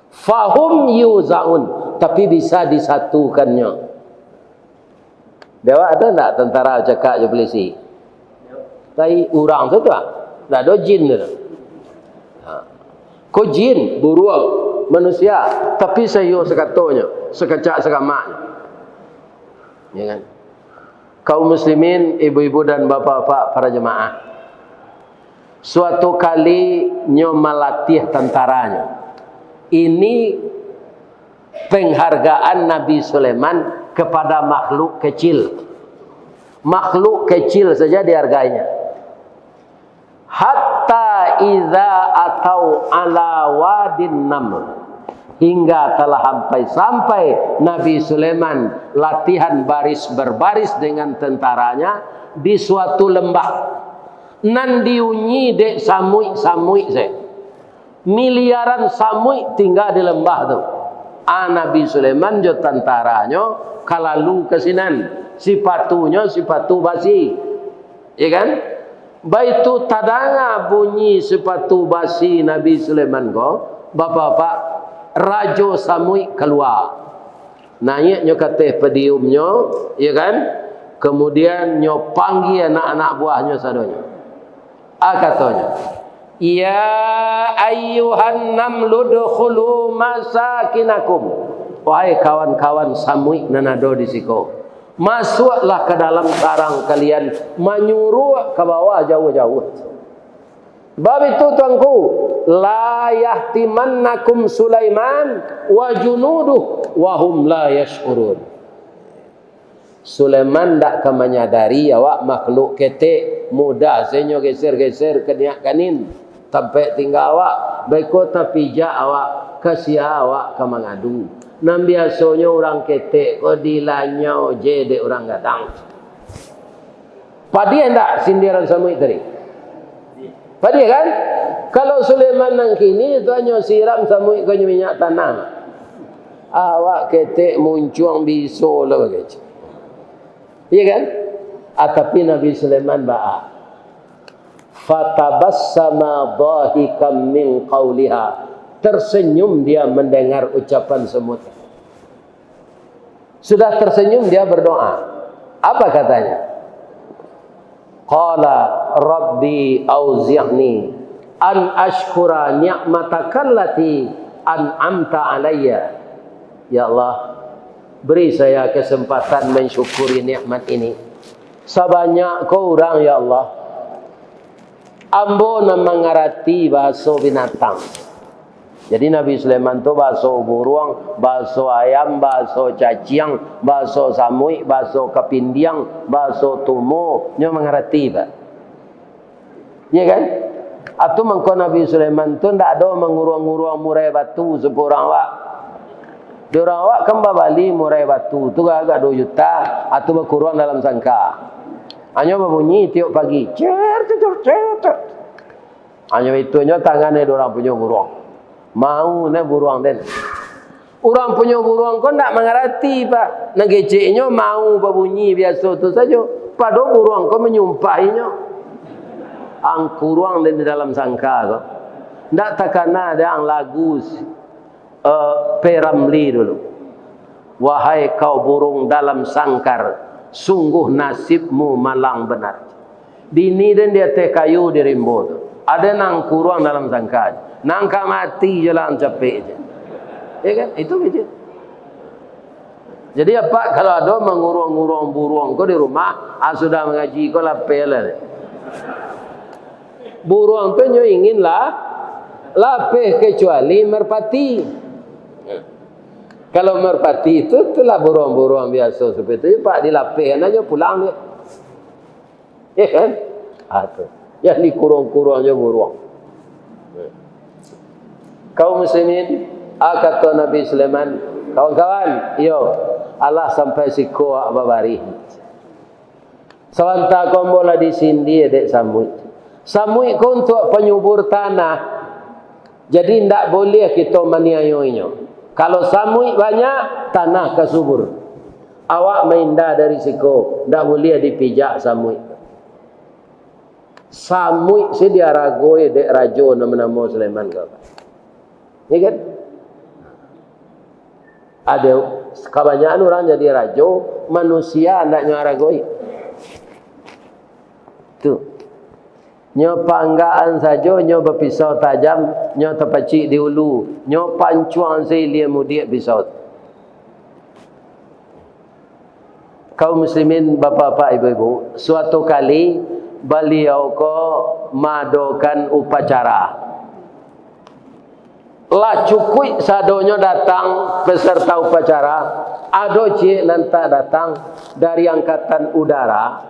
Fahum yuzaun, tapi bisa disatukannyo. Dek awak ado ndak tantara cakak jo pulisi? Tai urang tu tu ah. Ndak ado jin tu. Ha. Ko jin, buruang, manusia, tapi saiyo sakatonyo, sakacak sakamaknyo. Ya kan? Kaum muslimin, ibu-ibu dan bapak-bapak para jemaah. Suatu kali nyo malatiah tantaranyo. Ini penghargaan Nabi Sulaiman kepada makhluk kecil. Makhluk kecil saja dihargainya. Hatta idza atau ala wadin naml. Hingga telah sampai-sampai Nabi Sulaiman latihan baris berbaris dengan tentaranya di suatu lembah. Nan diunyi dek samuik-samuik se. Miliaran samuik tingga di lembah tu. Ah, Nabi Sulaiman jo tantaranyo ka lalu ka sinan. Sipatunyo sipatu basi. Ya kan? Baitu tadanga bunyi sipatu basi Nabi Sulaiman ko, bapak-bapak, Rajo Samuik kalua. Naiak nyo ka ateh podiumnyo, ya kan? Kemudian nyo panggia anak-anak buahnyo sadonyo. Ah, katonyo, "Ya ayyuhan namlu udkhulu masakinakum." Wahai kawan-kawan samuik nan ado di siko, masuaklah ka dalam sarang kalian, manyuruak ka bawah jauah-jauah. Bab itu, Tuanku, "La yahtimannakum Sulaiman wa junuduh wa hum la yash'urun." Sulaiman ndak ka manyadari awak makhluk ketek, mudah sajo geser-geser ka niak kanin, tampek tingga awak, baiko tapijak awak, ka sia awak ka mangadu. Nan biasonyo urang ketek ko dilanyau je dek urang gadang. Padiah ndak sindiran samuik tadi? Padiah kan? Kalau Sulaiman nan kini tu hanyo siram samuik ko jo minyak tanah. Awak ketek muncuang biso lah bagai. Iya kan? Ah, tapi Nabi Sulaiman baa? Fatabassama dhahikan min qauliha. Tersenyum dia mendengar ucapan semut. Sudah tersenyum, dia berdoa. Apa katanya? Qala, "Rabbi auzi'ni an ashkura ni'matakallati an'amta alayya." Ya Allah, beri saya kesempatan mensyukuri nikmat ini. Sabanyak ko urang, ya Allah. Ambo nan mangarati bahaso binatang. Jadi, Nabi Sulaiman tu bahaso buruang, bahaso ayam, bahaso caciang, bahaso samuik, bahaso kapindiang, bahaso tumo, nyo mangarati, Pak. Iya kan? Atu mangko Nabi Sulaiman tu ndak ado manguruang-nguruang murai batu saparang awak. Di urang awak kan babali murai batu tu agak duo juta, atu bakuruang dalam sangka. Hanyo babunyi tiok pagi, cer, cer, cer, cer, cer. Hanyo itu nyo tangan dek urang punyo buruang. Mau nyo buruang den. Urang punyo buruang ko ndak mangarati, Pak. Nan keceknyo mau babunyi biaso tu sajo. Pado buruang ko manyumpahinyo. Ang kuruang den di dalam sangka ko. Ndak takana dek ang lagu si, eh, P Ramlee dulu. Wahai kau burung dalam sangkar, sungguh nasibmu malang benar. Dini den di ateh kayu di rimbo tu. Ado nan kuruang dalam sangka. Nan ka mati je lah capek je. Ya kan? Itu gitu. Jadi, Apak, kalau ado manguruang-nguruang buruang ko di rumah, ah, sudah mangaji ko lapeh lah. Buruang tu nyo ingin lah lapeh, kecuali merpati. Kalau merpati tu, tu lah buruang-buruang biaso seperti itu, Pak, dilapeh aja pulang dia. Ya kan? Ah, tu. Yang dikuruang-kuruang je buruang. Kaum muslimin, ah, kato Nabi Sulaiman, "Kawan-kawan, iyo, alah sampai siko awak babarih. Sabanta ko ambo lah disindia dek samuik. Samuik ko untuak panyubur tanah. Jadi, ndak buliah kito maniayo inyo. Kalau samuik banyak, tanah ka subur. Awak mainda dari siko, ndak buliah dipijak samuik." Samuik se diaragoi dek rajo nan banamo Sulaiman ko. Iya kan? Ado, kabanyakan urang jadi rajo, manusia ndak nyo aragoi. Tu. Nyo panggaan sajo, nyo bapisau tajam, nyo tapacik di ulu, nyo pancuang sailia mudiak pisau tu. Kaum muslimin, bapak-bapak, ibu-ibu, suatu kali baliau ko maadokan upacara. Lah cukuik sadonyo datang peserta upacara, ado ciek nan tak datang dari angkatan udara,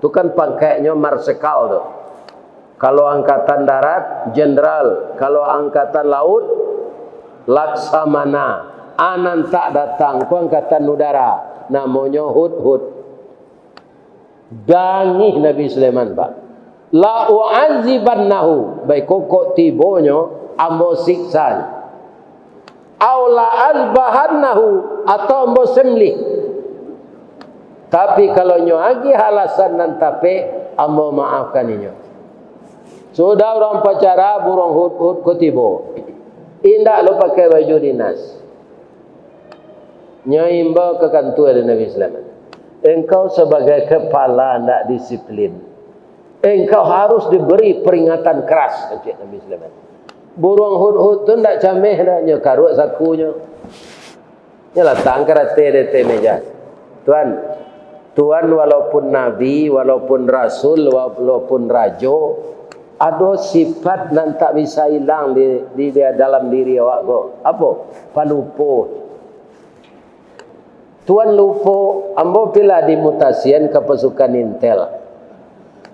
Tu kan pangkeknyo marsekal tu. Kalau angkatan darat, jenderal. Kalau angkatan laut, laksamana. A nan tak datang ko angkatan udara, namonyo Hudhud. Dangih Nabi Sulaiman, Pak. "La u'adzibannahu," baiko kok tibonyo, ambo siksa nyo. "Au la azbahannahu," atau ambo sembelih. Tapi kalau nyo agiah alasan nan tapek, ambo maafkan inyo. Sudah urang pacara, buruang Hudhud ko tibo. Indak lo pakai baju dinas. Nyo imbau ka kantua dek Nabi Sulaiman. "Engkau sabagai kapala ndak disiplin. Engkau harus diberi peringatan keras," kecek Nabi Sulaiman. Buruang Hudhud tu ndak cameh doh, nyo karuak sakunyo. Nyo latak karate di ateh meja. "Tuan, Tuan walaupun nabi, walaupun rasul, walaupun rajo, ado sifat nan tak bisa ilang di, di, di dalam diri awak ko." "Apo?" "Palupo." "Tuan lupo, ambo pilah dimutasian ka pasukan intel.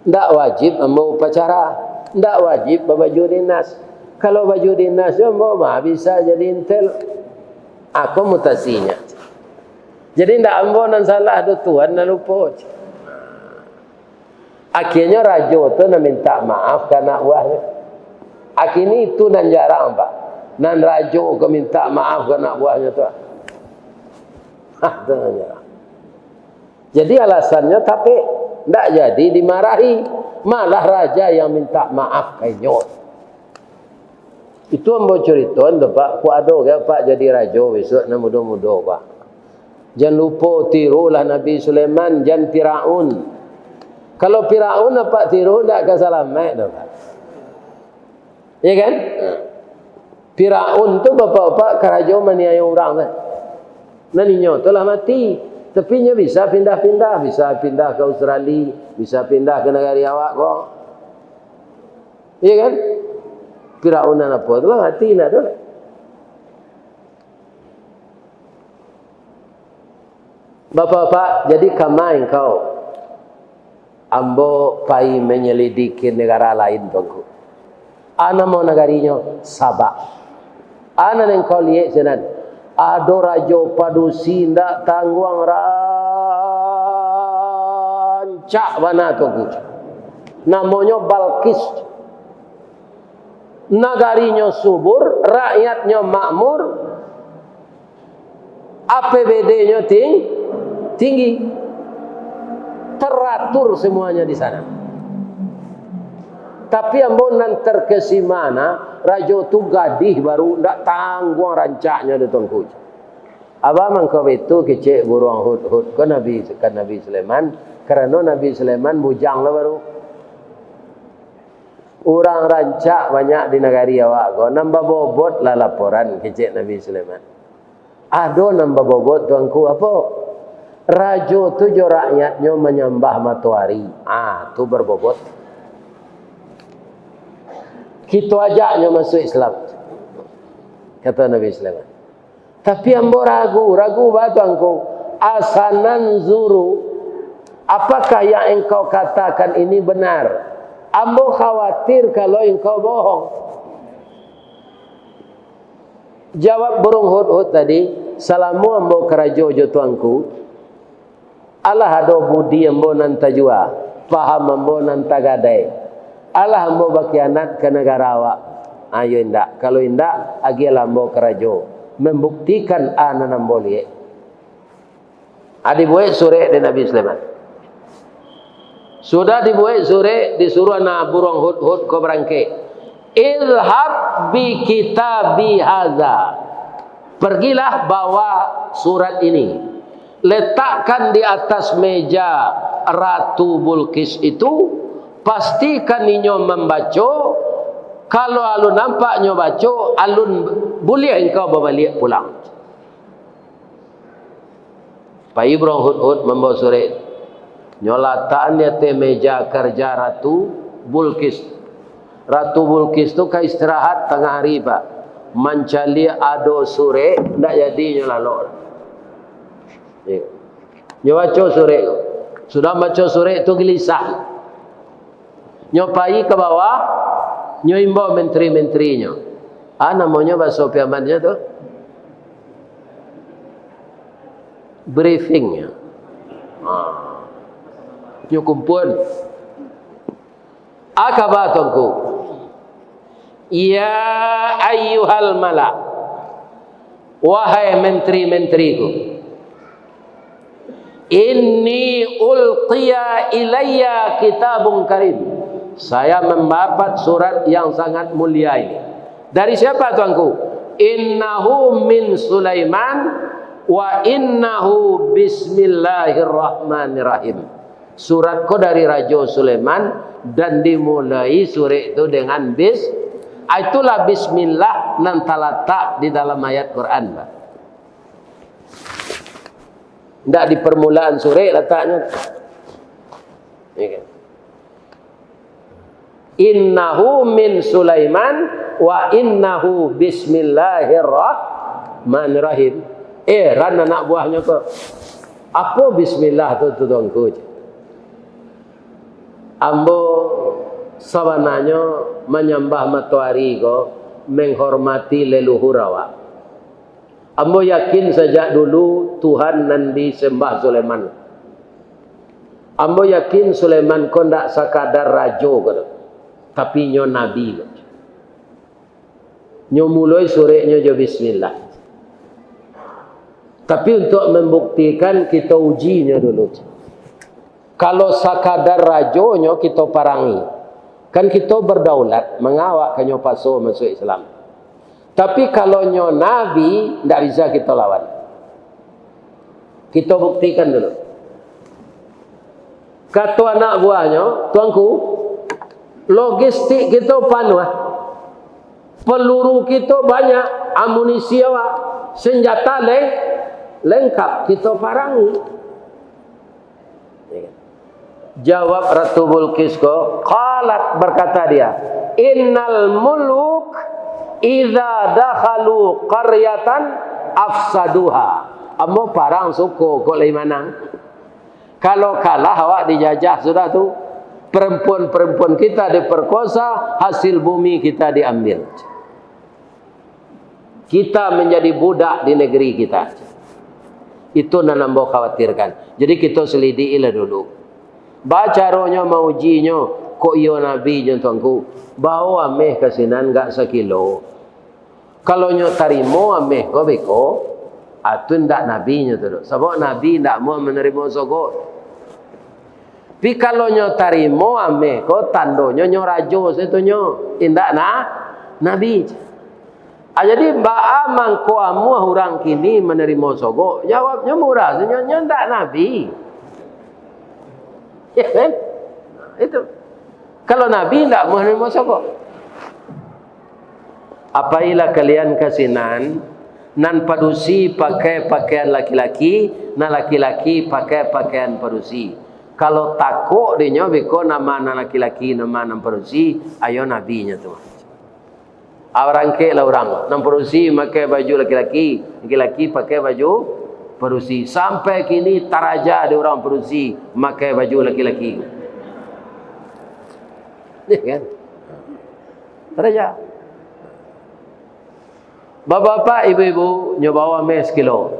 Ndak wajib ambo upacara, ndak wajib babaju dinas. Kalau baju dinas jo ambo mah bisa jadi intel. Ako mutasinyo. Jadi ndak ambo nan salah doh, Tuan nan lupo." Akhirnyo rajo tu nan mintak maaf ka anak buahnyo. Akhirnyo itu nan jarang, Pak. Nan rajo ka mintak maaf ka anak buahnyo tu. Ah, tu nan jarang. Jadi alasannyo tapek, ndak jadi dimarahi. Malah raja yang mintak maaf ka inyo. Itu ambo curitoan tu, Pak. Kok ado ka, Pak, jadi rajo bisuak nan mudo-mudo, Pak. Jan lupo tirulah Nabi Sulaiman, jan Firaun. Kalau Firaun apak tiru, ndak ka salamaik doh, Pak. Iya kan? Firaun tu bapak-bapak karajo maniayo urang tu. Nan inyo tu lah mati. Tapi inyo bisa pindah-pindah, bisa pindah ka Australia, bisa pindah ka nagari awak ko. Iya kan? Firaun nan apo tu lah mati lah tu. Bapak-bapak, jadi kama engkau, ambo pai manyalidiki nagara lain, Tuanku. A namo nagarinyo? Sabak. A nan engkau liek sinan, ado rajo padusi ndak tangguang, rancak bana, Tuanku. Namonyo Balkis. Nagarinyo subur, rakyatnyo makmur, A P B D-nyo ting-, tinggi. Teratur semuanya di sana. Tapi ambo nan terkesima, nah, rajo tu gadih baru, ndak tangguang rancaknyo doh, Tuanku. Apo mangko baitu, kecek buruang Hudhud ko Nabi, ka Nabi Sulaiman, karano Nabi Sulaiman bujang lah baru. Urang rancak banyak di nagari awak ko, nan babobot lah laporan, kecek Nabi Sulaiman. Ado nan babobot, Tuanku, apo? Rajo tu jo rakyatnyo manyambah matoari. Ah, tu babobot. Kito ajaknyo masuak Islam, kato Nabi Sulaiman. Tapi ambo ragu, ragu ba, Tuanku. Asananzuru, apakah yang engkau katakan ini benar? Ambo khawatir kalau engkau bohong. Jawab burung Hudhud tadi, salamo ambo karajo jo Tuanku, alah ado budi ambo nan tajua, paham ambo nan tagadai. Alah ambo bakhianat ka nagara awak? Ayo indak. Kalau indak, agiahlah ambo karajo, mambuktikan a nan ambo liek. A, dibuek surek dek Nabi Sulaiman. Sudah dibuek surek, disuruah anak buruang Hudhud ko barangkek. "Idhhab bi kitabi hadza." Pergilah, bawa surat ini. Letakkan di atas meja Ratu Bulqis itu, pastikan inyo mambaco. Kalau alun nampak nyo baco, alun buliah engkau babaliak pulang. Pai buruang Hudhud mambawa surek. Nyo latakan di ateh meja karja Ratu Bulqis. Ratu Bulqis tu ka istirahat tangah ari, Pak. Mancaliak ado surek, ndak jadi nyo lalok. Iyo. Nyo baco surek tu. Sudah baco surek tu, gelisah. Nyo pai ka bawah, nyo imbau menteri-menterinyo. Ah, namonyo bahaso Piamannyo tu? Briefing. Ah. Nyo kumpul. Akaba Tuanku. Ya ayyuhal mala, wahai menteri-menteriku, inni ulqiya ilayya kitabun karim, saya mendapat surat yang sangat mulia ini. Dari siapa, Tuanku? Innahu min Sulaiman wa innahu bismillahirrahmanirrahim. Surat ko dari Rajo Sulaiman, dan dimuloi surek tu dengan bis-, ah, itulah bismillah nan talatak di dalam ayat Quran, Pak. Ndak di permulaan surek lataknyo. Ya kan? Innahu min Sulaiman wa innahu bismillahirrahmanirrahim. Heran anak buahnyo ko, "Apo bismillah tu, tu Tuanku?" Ambo sabananyo manyambah matoari ko, menghormati leluhur awak. Ambo yakin sajak dulu Tuhan nan disembah Sulaiman. Ambo yakin Sulaiman ko ndak sakadar rajo ko, tapi nyo nabi ko. Nyo muloi sureknyo jo bismillah. Tapi untuak membuktikan, kito ujinyo dulu. Kalau sakadar rajonyo kito parangi, kan kito berdaulat, manga awak ka nyo paso masuak Islam. Tapi kalau nyo nabi, ndak bisa kito lawan. Kito buktikan dulu. Kato anak buahnyo, "Tuanku, logistik kito panuah. Peluru kito banyak, amunisi awak, senjata leng-, lengkap, kito parangi." Jawab Ratu Bulqis ko, qalat, berkata dia, "Innal muluk idza dakhalu qaryatan afsaduha." Ambo parang suko kok lai manang. Kalau kalah, awak dijajah sudah tu. Perempuan-perempuan kita diperkosa, hasil bumi kita diambil. Kita menjadi budak di negeri kita. Itu nan ambo khawatirkan. Jadi, kito selidikilah dulu. Ba caronyo maujinyo, kok iyo nabinyo, Tuanku? Bao ameh ka sinan agak sakilo. Kalau nyo tarimo ameh ko beko, ah, tu ndak nabinyo tu doh. Sabab nabi ndak amuah manarimo sogok. Tapi kalau nyo tarimo ameh ko, tandonyo nyo rajo saitunyo, indak na-, nabi. Ah, jadi, baa mangko amuah urang kini manarimo sogok? Jawabnyo murah, nyo, nyo ndak nabi. Ya kan? Itu. Kalau nabi ndak amuah manarimo sogok. Apailah kalian ka sinan, nan padusi pakai pakaian laki-laki, nan laki-laki pakai pakaian padusi. Kalau takok dinyo beko nama nan laki-laki, nama nan padusi, iyo nabinyo tu. Barangkeklah urang, nan padusi makai baju laki-laki, laki-laki pakai baju padusi. Sampai kini taraja di urang padusi makai baju laki-laki. Ya kan? Taraja. Bapak-bapak, ibu-ibu, nyo bao ameh sakilo.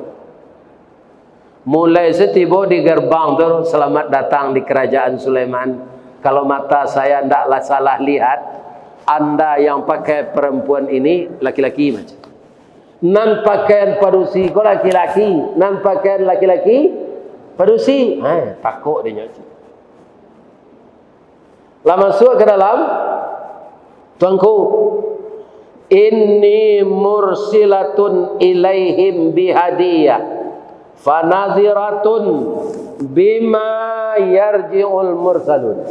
Mulai satibo di gerbang tu, "Selamat datang di Kerajaan Sulaiman." Kalau mata saya ndak lah salah lihat, anda yang pakai perempuan ini laki-laki macam. Nan pakaian padusi ko laki-laki, nan pakaian laki-laki padusi. Eh, takok dinyo. Lah masuak ka dalam, Tuanku, "Inni mursilatun ilaihim bihadiyah, fanaziratun bima yarji'ul mursalun."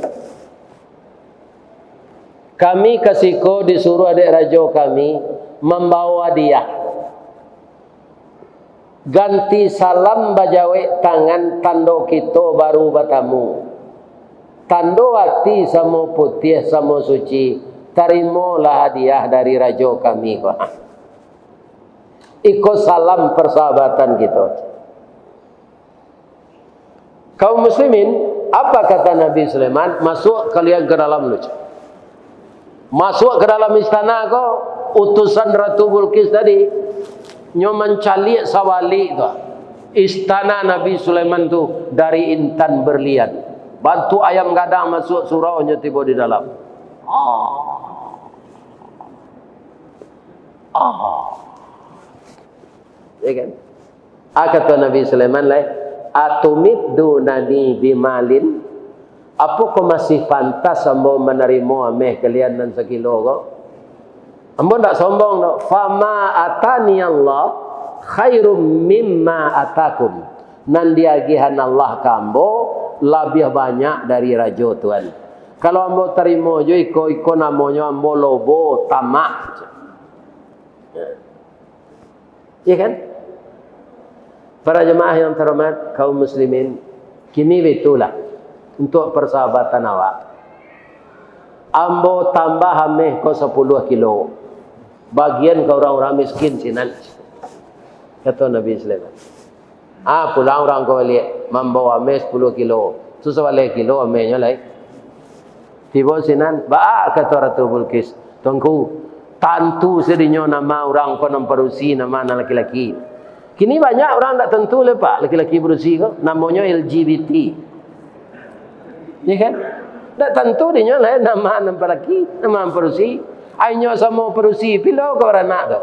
Kami ka siko disuruah dek rajo kami mambawa hadiah. Ganti salam bajawek tangan, tando kito baru batamu. Tando ati samo putiah samo suci, tarimolah hadiah dari rajo kami ko. Iko salam persahabatan kito. Kaum muslimin, apa kata Nabi Sulaiman? Masuak kalian ka dalam dulu. Masuak ka dalam istana ko, utusan Ratu Bulqis tadi, nyo mancaliak sabalik tu. Istana Nabi Sulaiman tu dari intan berlian. Bantuak ayam gadang masuak surau, nyo tibo di dalam. Ah. Ah. Ya kan? Ah, kato Nabi Sulaiman lai, "Atumiddunani bimalin?" Apo ko masih pantas ambo manarimo ameh kalian nan sakilo ko? Ambo ndak sombong doh. "Fama atani Allah khairum mimma atakum." Nan diagihan Allah ka ambo labiah banyak dari rajo Tuan. Kalau ambo tarimo jo iko, iko namonyo ambo lobo, tamak. Ya kan? Para jemaah yang terhormat, kaum muslimin, kini baitulah untuk persahabatan awak. Ambo tambah ameh ko sapuluah kilo. Bagian ka urang-urang miskin sinan. Kato Nabi Sulaiman. Ah, pulang urang ko baliak, mambawa ameh sapuluah kilo. Tu sabaleh kilo amehnyo lai. Tibo sinan, baa kato Ratu Bulqis, "Tuanku, tantu sadinyo nama urang ko nan padusi, nama nan laki-laki." Kini banyak urang ndak tantu lai, Pak, laki-laki padusi ko, namonyo L G B T. Ya kan? Ndak tantu dinyo lai nama nan palaki, nama nan padusi. Ai nyo samo padusi, pilo ko baranak tu.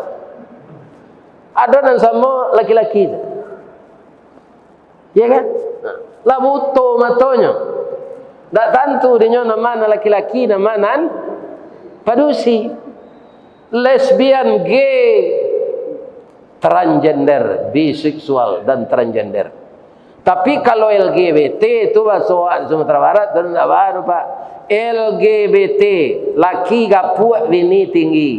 Ado nan samo laki-laki tu. Ya kan? Lah buto matonyo. Ndak tantu dinyo nama nan laki-laki, nama nan padusi. Lesbian, gay, transgender, biseksual, dan transgender. Tapi kalau L G B T tu, bahaso awak di Sumatera Barat tu, ndak baru, Pak. L G B T, laki gapuak, bini tinggi.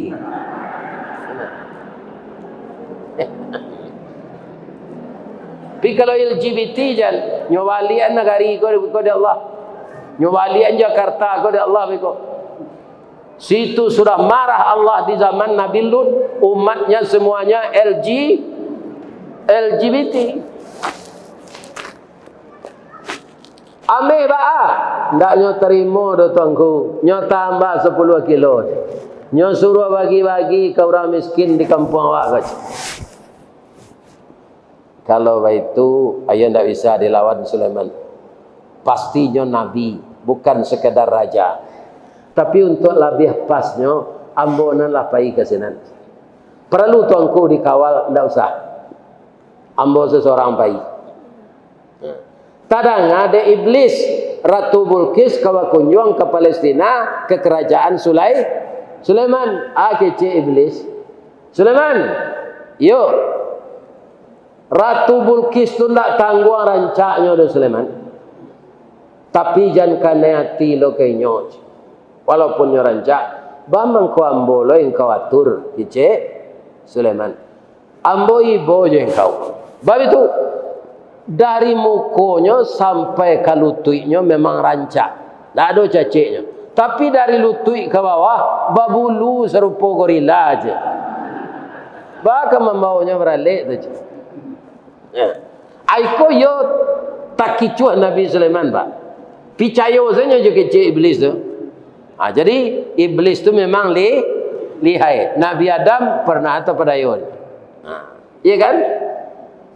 Tapi kalau L G B T jan, nyo baliakan nagari ko, ko dek Allah. Nyo baliakan Jakarta ko dek Allah beko. Situ sudah marah Allah di zaman Nabi Lut, umatnya semuanya L G, L G B T. Ameh baa? Ndak nyo tarimo doh, Tuanku. Nyo tambah sapuluah kilo. Nyo suruah bagi-bagi ka urang miskin di kampuang awak ko. Kalau baitu, iyo ndak bisa dilawan Sulaiman. Pastinyo nabi, bukan sekadar raja. Tapi untuak labiah pasnyo, ambo nan lah pai ka sinan. Paralu Tuanku dikawal, ndak usah. Ambo sasorang pai. Tadanga dek Iblis, Ratu Bulqis ka bakunjuang ka Palestina, ka karajaan Sulai-, Sulaiman. Ah, kecek Iblis. "Sulaiman, iyo. Ratu Bulqis tu ndak tangguang rancaknyo doh, Sulaiman. Tapi jan kanai ati lo ka inyo. Walaupun nyo rancak, baa mangko ambo lo engkau atur," kecek Sulaiman. "Ambo ibo jo engkau." Baitu, dari mukonyo sampai ka lutuiknyo memang rancak, ndak ado caceknyo. Tapi dari lutuik ka bawah, babulu sarupo gorila se. Baa ka mambawonyo baralek tu, cek. Ya. Ai ko iyo takicuah Nabi Sulaiman, Pak. Picayo sajo jo kecek Iblis tu. Ha, jadi, Iblis tu memang li-, lihai. Nabi Adam pernah tapadayo. Ha, iya kan?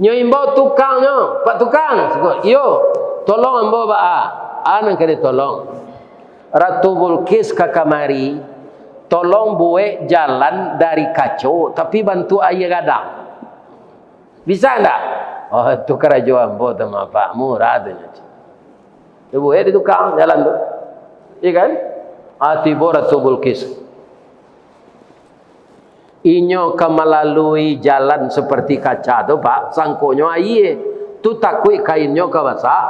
Nyo imbau tukangnyo, "Pak Tukang," siko, "Iyo, tolong ambo baa?" "A nan ka ditolong? Ratu Bulqis ka kamari, tolong buek jalan dari kaco, tapi bantuak aia gadang. Bisa ndak?" "Oh, tu karajo ambo tu mah, Pak, murah tu nyo." Dibuek dek tukang jalan tu. Iya kan? Ah, tibo Ratu Bulqis. Inyo ka malalui jalan seperti kaca tu, Pak, sangkonyo aia. Tu takuik kainnyo ka basah,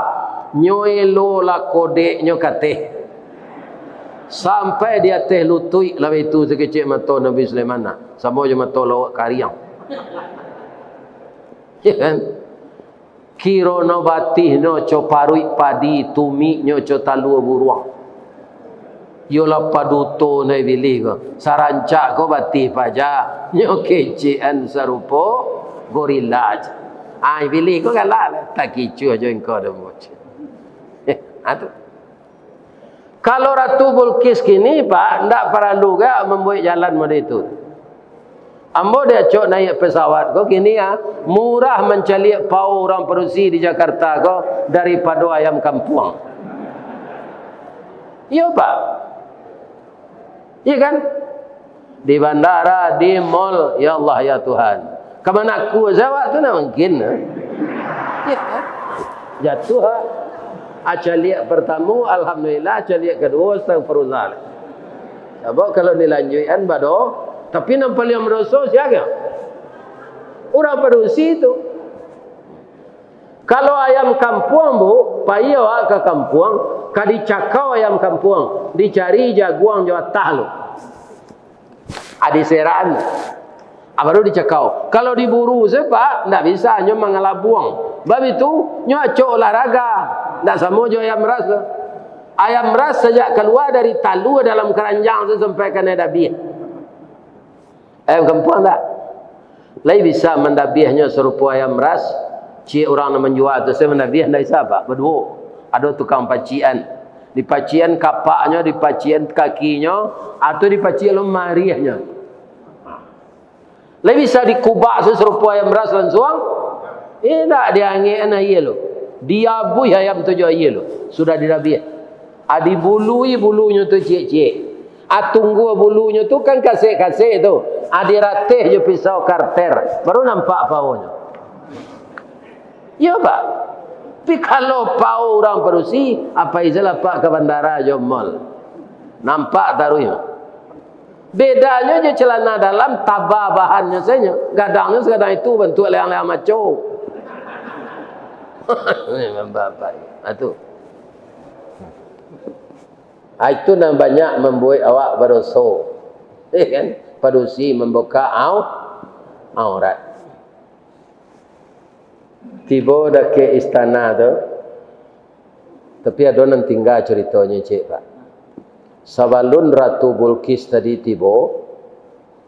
nyo elo lah kodeknyo ka ateh. Sampai di ateh lutuik lah baitu sakecek mato Nabi Sulaiman nah, samo jo mato lauak kariang. Ya kan? Kironyo batihnyo co paruik padi, tumiknyo co talua buruang. Iyolah paduto nyo Ibilih ko. Sarancak ko batih paja, nyo kecekan sarupo gorila. Ai, Ibilih ko galak lah. Takicuah jo engkau doh, Bos. Ha, tu. Kalau Ratu Bulqis kini, Pak, ndak paralu ga mambuek jalan model itu. Ambo diacok naiak pesawat ko kini, ah, murah mancaliak pao urang padusi di Jakarta ko daripado ayam kampuang. Iyo, Pak. Iya kan? Di bandara, di mall, ya Allah, ya Tuhan. Ka manaku sajo awak tu, ndak mungkin, eh? Ya kan? Jatuah, ah. Acaliak partamo, alhamdulillah, acaliak kaduo, astagfirullah. Sabab kalau dilanjuikan, bado. Tapi nan paliang badoso sia? Urang padusi tu. Kalau ayam kampuang, Bu, pai awak ka kampuang, ka dicakau ayam kampuang, dicari jaguang jo atah lu. Adi seraan. Ah, baru dicakau. Kalau diburu se, Pak, ndak bisa, nyo mangalabuang. Bab itu, nyo acok olahraga. Ndak samo jo ayam ras tu. Ayam ras sajak kalua dari talua dalam karanjang tu sampai kanai dabiah. Ayam kampuang ndak? Lai bisa mandabiahnyo sarupo ayam ras, ciek urang nan manjua tu, se mandabiah ndak bisa, Pak. Baduo. Ado tukang pacikan. Dipacikan kapaknyo, dipacikan kakinyo, atau dipacikan lo mariahnyo. Lai bisa dikubak se sarupo ayam ras lansuang? Indak, diangekan aia lo. Diabuih ayam tu jo aia lo. Sudah didabiah. Ah, dibului bulunyo tu ciek-ciek. Ah, tunggua bulunyo tu kan kasek-kasek tu. Ah, dirateh jo pisau karter. Baru nampak paonyo. Iyo, Pak. Tapi kalau pao urang padusi, apo istilah, Pak, ka bandara jo mall? Nampak taruih. Bedanyo jo celana dalam, taba bahannyo sajo. Gadangnyo sagadang itu, bantuak leang-leang maco. Memang bapak. Ah, tu. Ah, itu nan banyak mambuek awak badoso. Eh, kan? Padusi mambuka au-, aurat. Tibo dakek istana tu, tapi ado nan tingga caritonyo, ciek, Pak. Sabalun Ratu Bulqis tadi tibo,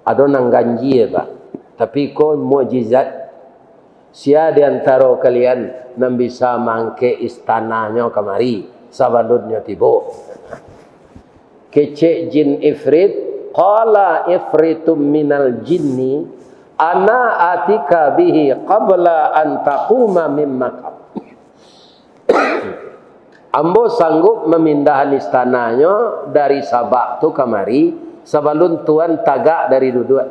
ado nan ganjie, Pak. Tapi ko mukjizat, sia di antaro kalian nan bisa maangkek istananyo kamari sabalunnyo tibo? Kecek jin ifrit, qala ifritum minal jinni, ana atika bihi qabla an taquma min maqam. Ambo sanggup mamindahan istananyo dari Sabak tu kamari, sabalun tuan tagak dari duduak.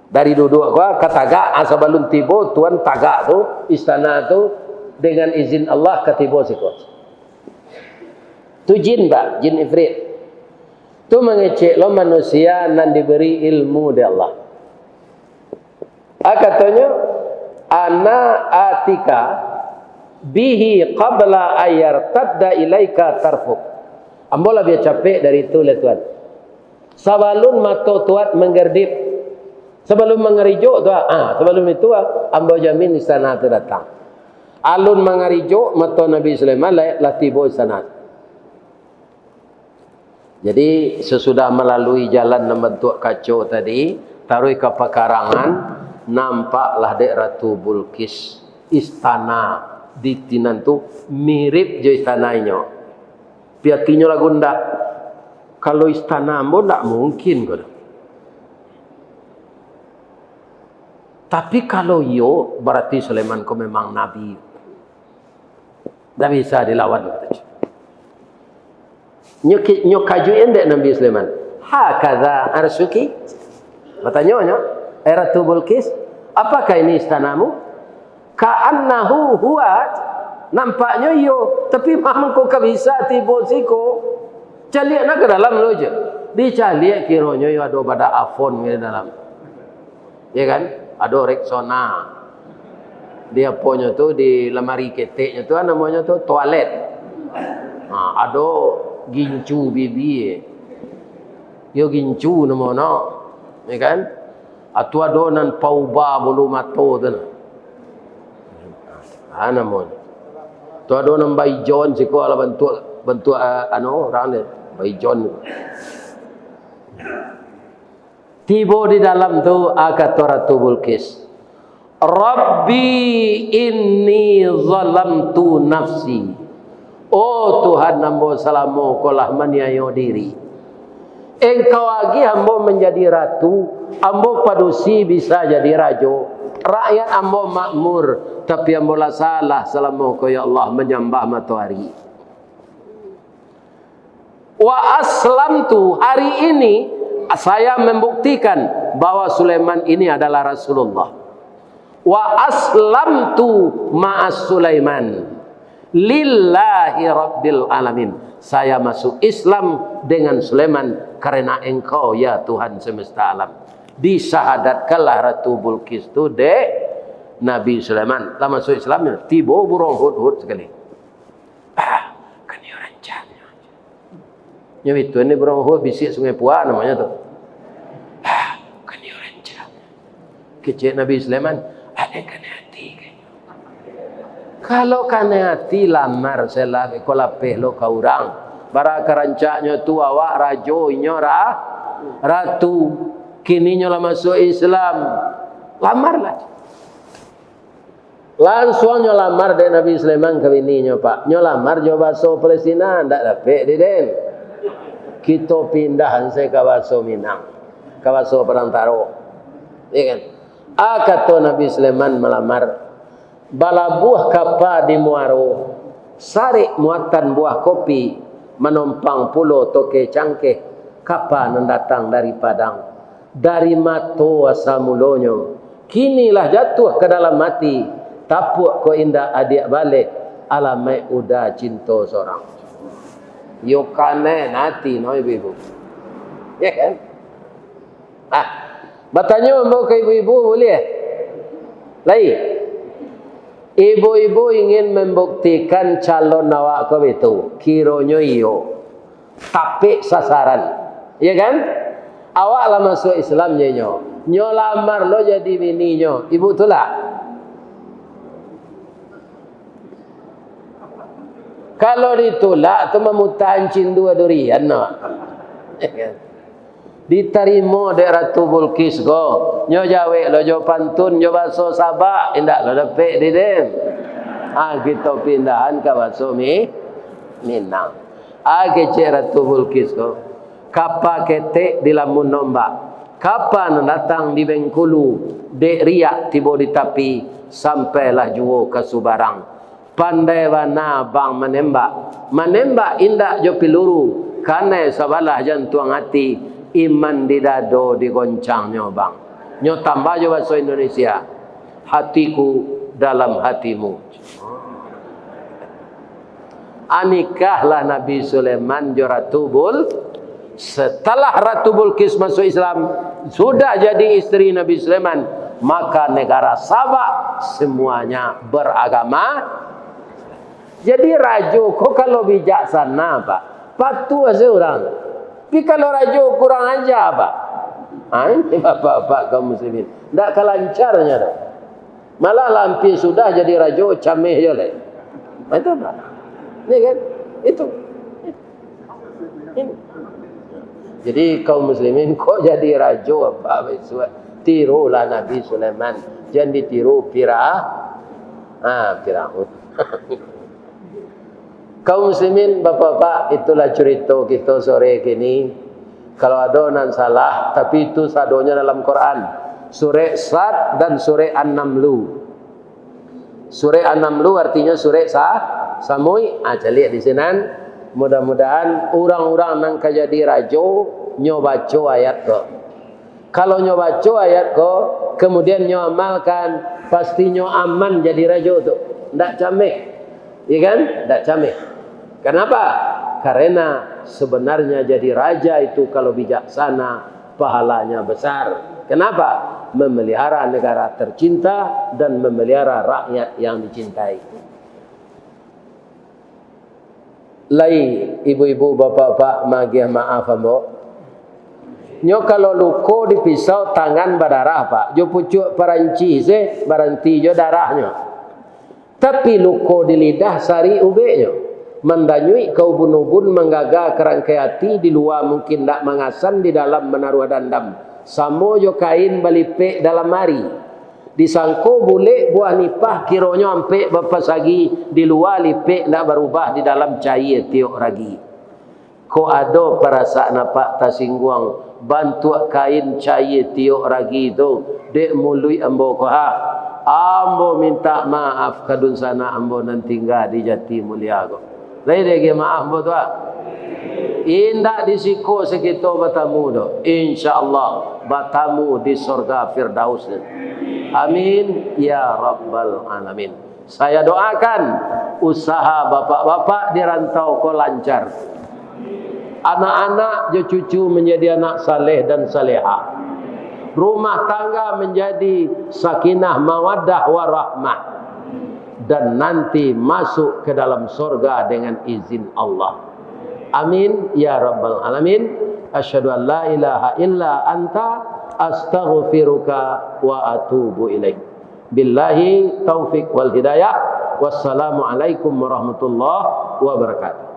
Dari duduak ko ka tagak, ah, sabalun tibo tuan tagak tu, istana tu, dengan izin Allah ka tibo siko. Tu jin, Pak, jin ifrit. Tu mangecek lo manusia nan diberi ilmu dek Allah. Ah, katonyo, "Ana atika bihi qabla ayartadda ilaika tarfuk." Ambo labiah capek dari itu, lai Tuan. Sabalun mato tuan manggerdip, sabalun mangarijuk tu, ah, sabalun itu, ah, ambo jamin istana tu datang. Alun mangarijuk, mato Nabi Sulaiman lah, lah tibo istana tu. Jadi, sasudah malalui jalan nan bantuak kaco tadi, taruih ka pakarangan, nampaklah dek Ratu Bulqis istana di tinan tu mirip jo istana inyo. Piatinyo lah gundah. Kalau istana ambo ndak mungkin ko. Tapi kalau iyo, bararti Sulaiman ko memang nabi. Ndak bisa dilawan, kato. Nyo ki-, nyo kajuik dek Nabi Sulaiman. "Hakadha arsyuki?" Batanyo nyo, "Eh, Ratu Bulqis, apakah ini istanamu?" "Ka'annahu huwa." Nampaknyo iyo, tapi mangko ka bisa tibo siko. Caliak nak ka dalam lo je. Dicaliak kironyo iyo ado badak Avon di dalam. Ya kan? Ado Rexona. Di aponyo tu, di lamari keteknyo tu, namonyo tu toalet. Ha, ado gincu bibia. Yo gincu namo no. Ya kan? Atu ado nan pauba bulu mato tu nah. Ha, namonyo. Tu ado nan baijon siko, alah bantuak, bantuak, ah, anu, urang ni. Baijon. Tibo di dalam tu, ah, kato Ratu Bulqis, "Rabbi inni zalamtu nafsi." Oh Tuhan, ambo salamo ko lah maniayo diri. Engkau agiah ambo manjadi ratu, ambo padusi bisa jadi rajo, rakyat ambo makmur, tapi ambo lah salah salamo ko, ya Allah, manyambah matoari. Wa aslamtu, hari ini saya membuktikan bahwa Sulaiman ini adalah Rasulullah. Wa aslamtu ma'as Sulaiman lillahi rabbil alamin. Saya masuk Islam dengan Sulaiman karena engkau, ya Tuhan semesta alam. Disahadatkanlah Ratu Bulqis tu dek Nabi Sulaiman. Lah masuk Islam, tibo burung hudhud sakali. Ah, kan iyo rancak. Nyo itu ni burung hudhud, bisiak Sungai Pua namonyo tu. Ah, kan iyo rancak. Kecek Nabi Sulaiman, "Aden kanai ati ka inyo?" Kalau kanai ati, lamar se lah, beko lapeh lo ka urang. Bara ka rancaknyo tu, awak rajo, inyo ra-, ratu. Kini nyo lah masuak Islam. Lamarlah. Lansuang nyo lamar dek Nabi Sulaiman ka bininyo, Pak. Nyo lamar jo baso Palestina, ndak dapek di den. Kito pindah se ka baso Minang, ka baso Padang Taro. Iyo kan? A, kato Nabi Sulaiman malamar, balabuah kapa di muaro, sarek muatan buah kopi, manompang pulo toke cangkeh, kapa nan datang dari Padang, dari mato asa mulonyo, kini lah jatuah ka dalam ati, tapuak ko indak adiak baleh, alamaik uda cinto sorang. Yo kanai ati no ibu-ibu. Ya kan? Ah, batanyo ambo ka ibu-ibu buliah? Lai. Ibu-ibu ingin membuktikan calon awak ko bitu? Kironyo iyo. Tapek sasaran. Iya kan? Awak lah masuak Islam nyo inyo. Nyo lamar lo jadi bininyo. Ibu tulak? Kalau ditulak tu mamuta hancin dua durian no. Ditarimo dek Ratu Bulqis ko. Nyo jawek lo jo pantun, jo baso Sabak, indak lo dapek di den. Ah, kito pindahan ka baso Mi-, Minang. Ah, kecek Ratu Bulqis ko. Kapa ketek dilamun ombak, kapa nan datang di Bengkulu, dek riak tibo di tapi, sampailah juo ka subarang. Pandai bana bang manembak, manembak indak jo piluru, kanai sabalah jantuang ati, iman di dado digoncangnyo bang. Nyo tambah jo baso Indonesia, hatiku dalam hatimu. Anikahlah Nabi Sulaiman jo Ratu Bul-, setelah Ratu Bulqis masuk Islam, sudah jadi isteri Nabi Sulaiman, maka negara Sabak semuanya beragama. Jadi rajo ko kalau bijaksana, Pak, patuah se urang. Tapi kalau rajo kurang aja, Pak, ha, ini bapak-bapak kaum muslimin, ndak ka lancarnyo tu. Malah lampir sudah jadi rajo, cameh jo lai. Nah, itu, Pak. Ini kan? Itu. Ini. Jadi, kaum muslimin, kok jadi rajo apa bisuak? Tirulah Nabi Sulaiman. Jan ditiru Fira-, ah, Firaun. Kaum muslimin, bapak-bapak, itulah curito kito sore kini. Kalau ado nan salah, tapi itu sadonyo dalam Quran. Surek Sad dan surek An-Namlu. Surek An-Namlu artinyo surek sa-, samuik. Ah, caliak di sinan. Mudah-mudahan urang-urang nan ka jadi rajo, nyo baco ayat ko. Kalau nyo baco ayat ko, kemudian nyo amalkan, pasti nyo aman jadi rajo tu. Ndak cameh. Iya kan? Ndak cameh. Kenapa? Karena sebenarnya jadi raja itu kalau bijaksana, pahalanya besar. Kenapa? Memelihara negara tercinta dan memelihara rakyat yang dicintai. Lai, ibu-ibu, bapak-bapak, magiah maaf ambo. Nyo kalau luko di pisau, tangan badarah, Pak. Jo pucuak paranci se, baranti jo darahnyo. Tapi luko di lidah, sarik ubeknyo. Mandanyuik ka ubun-ubun, manggaga ka rangkai ati, di lua mungkin ndak mangasan, di dalam manaruah dandam. Samo jo kain balipek dalam ari. Disangko bulek buah nipah, kironyo ampek bapasagi, di lua lipek ndak barubah, di dalam cayie tiok ragi. Kok ado parasaak apak tasingguang, bantuak kain cayie tiok ragi tu, dek muluik ambo ko ha. Ambo mintak maaf ka dunsanak ambo nan tingga di Jatimulia ko. Lai dek maaf ambo tu ha. Indak di siko sakito batamu doh. Insya Allah batamu di sorga Firdaus. Amin ya rabbal alamin. Saya doakan usaha bapak-bapak di rantau ko lancar. Anak-anak jo cucu manjadi anak saleh dan salehah. Rumah tangga manjadi sakinah, mawaddah, warahmah. Dan nanti masuk ke dalam sorga dengan izin Allah. Amin ya rabbal alamin. Asyhadu an la ilaha illa anta, astaghfiruka wa atubu ilaik. Billahi taufik wal hidayah. Wassalamualaikum warahmatullahi wabarakatuh.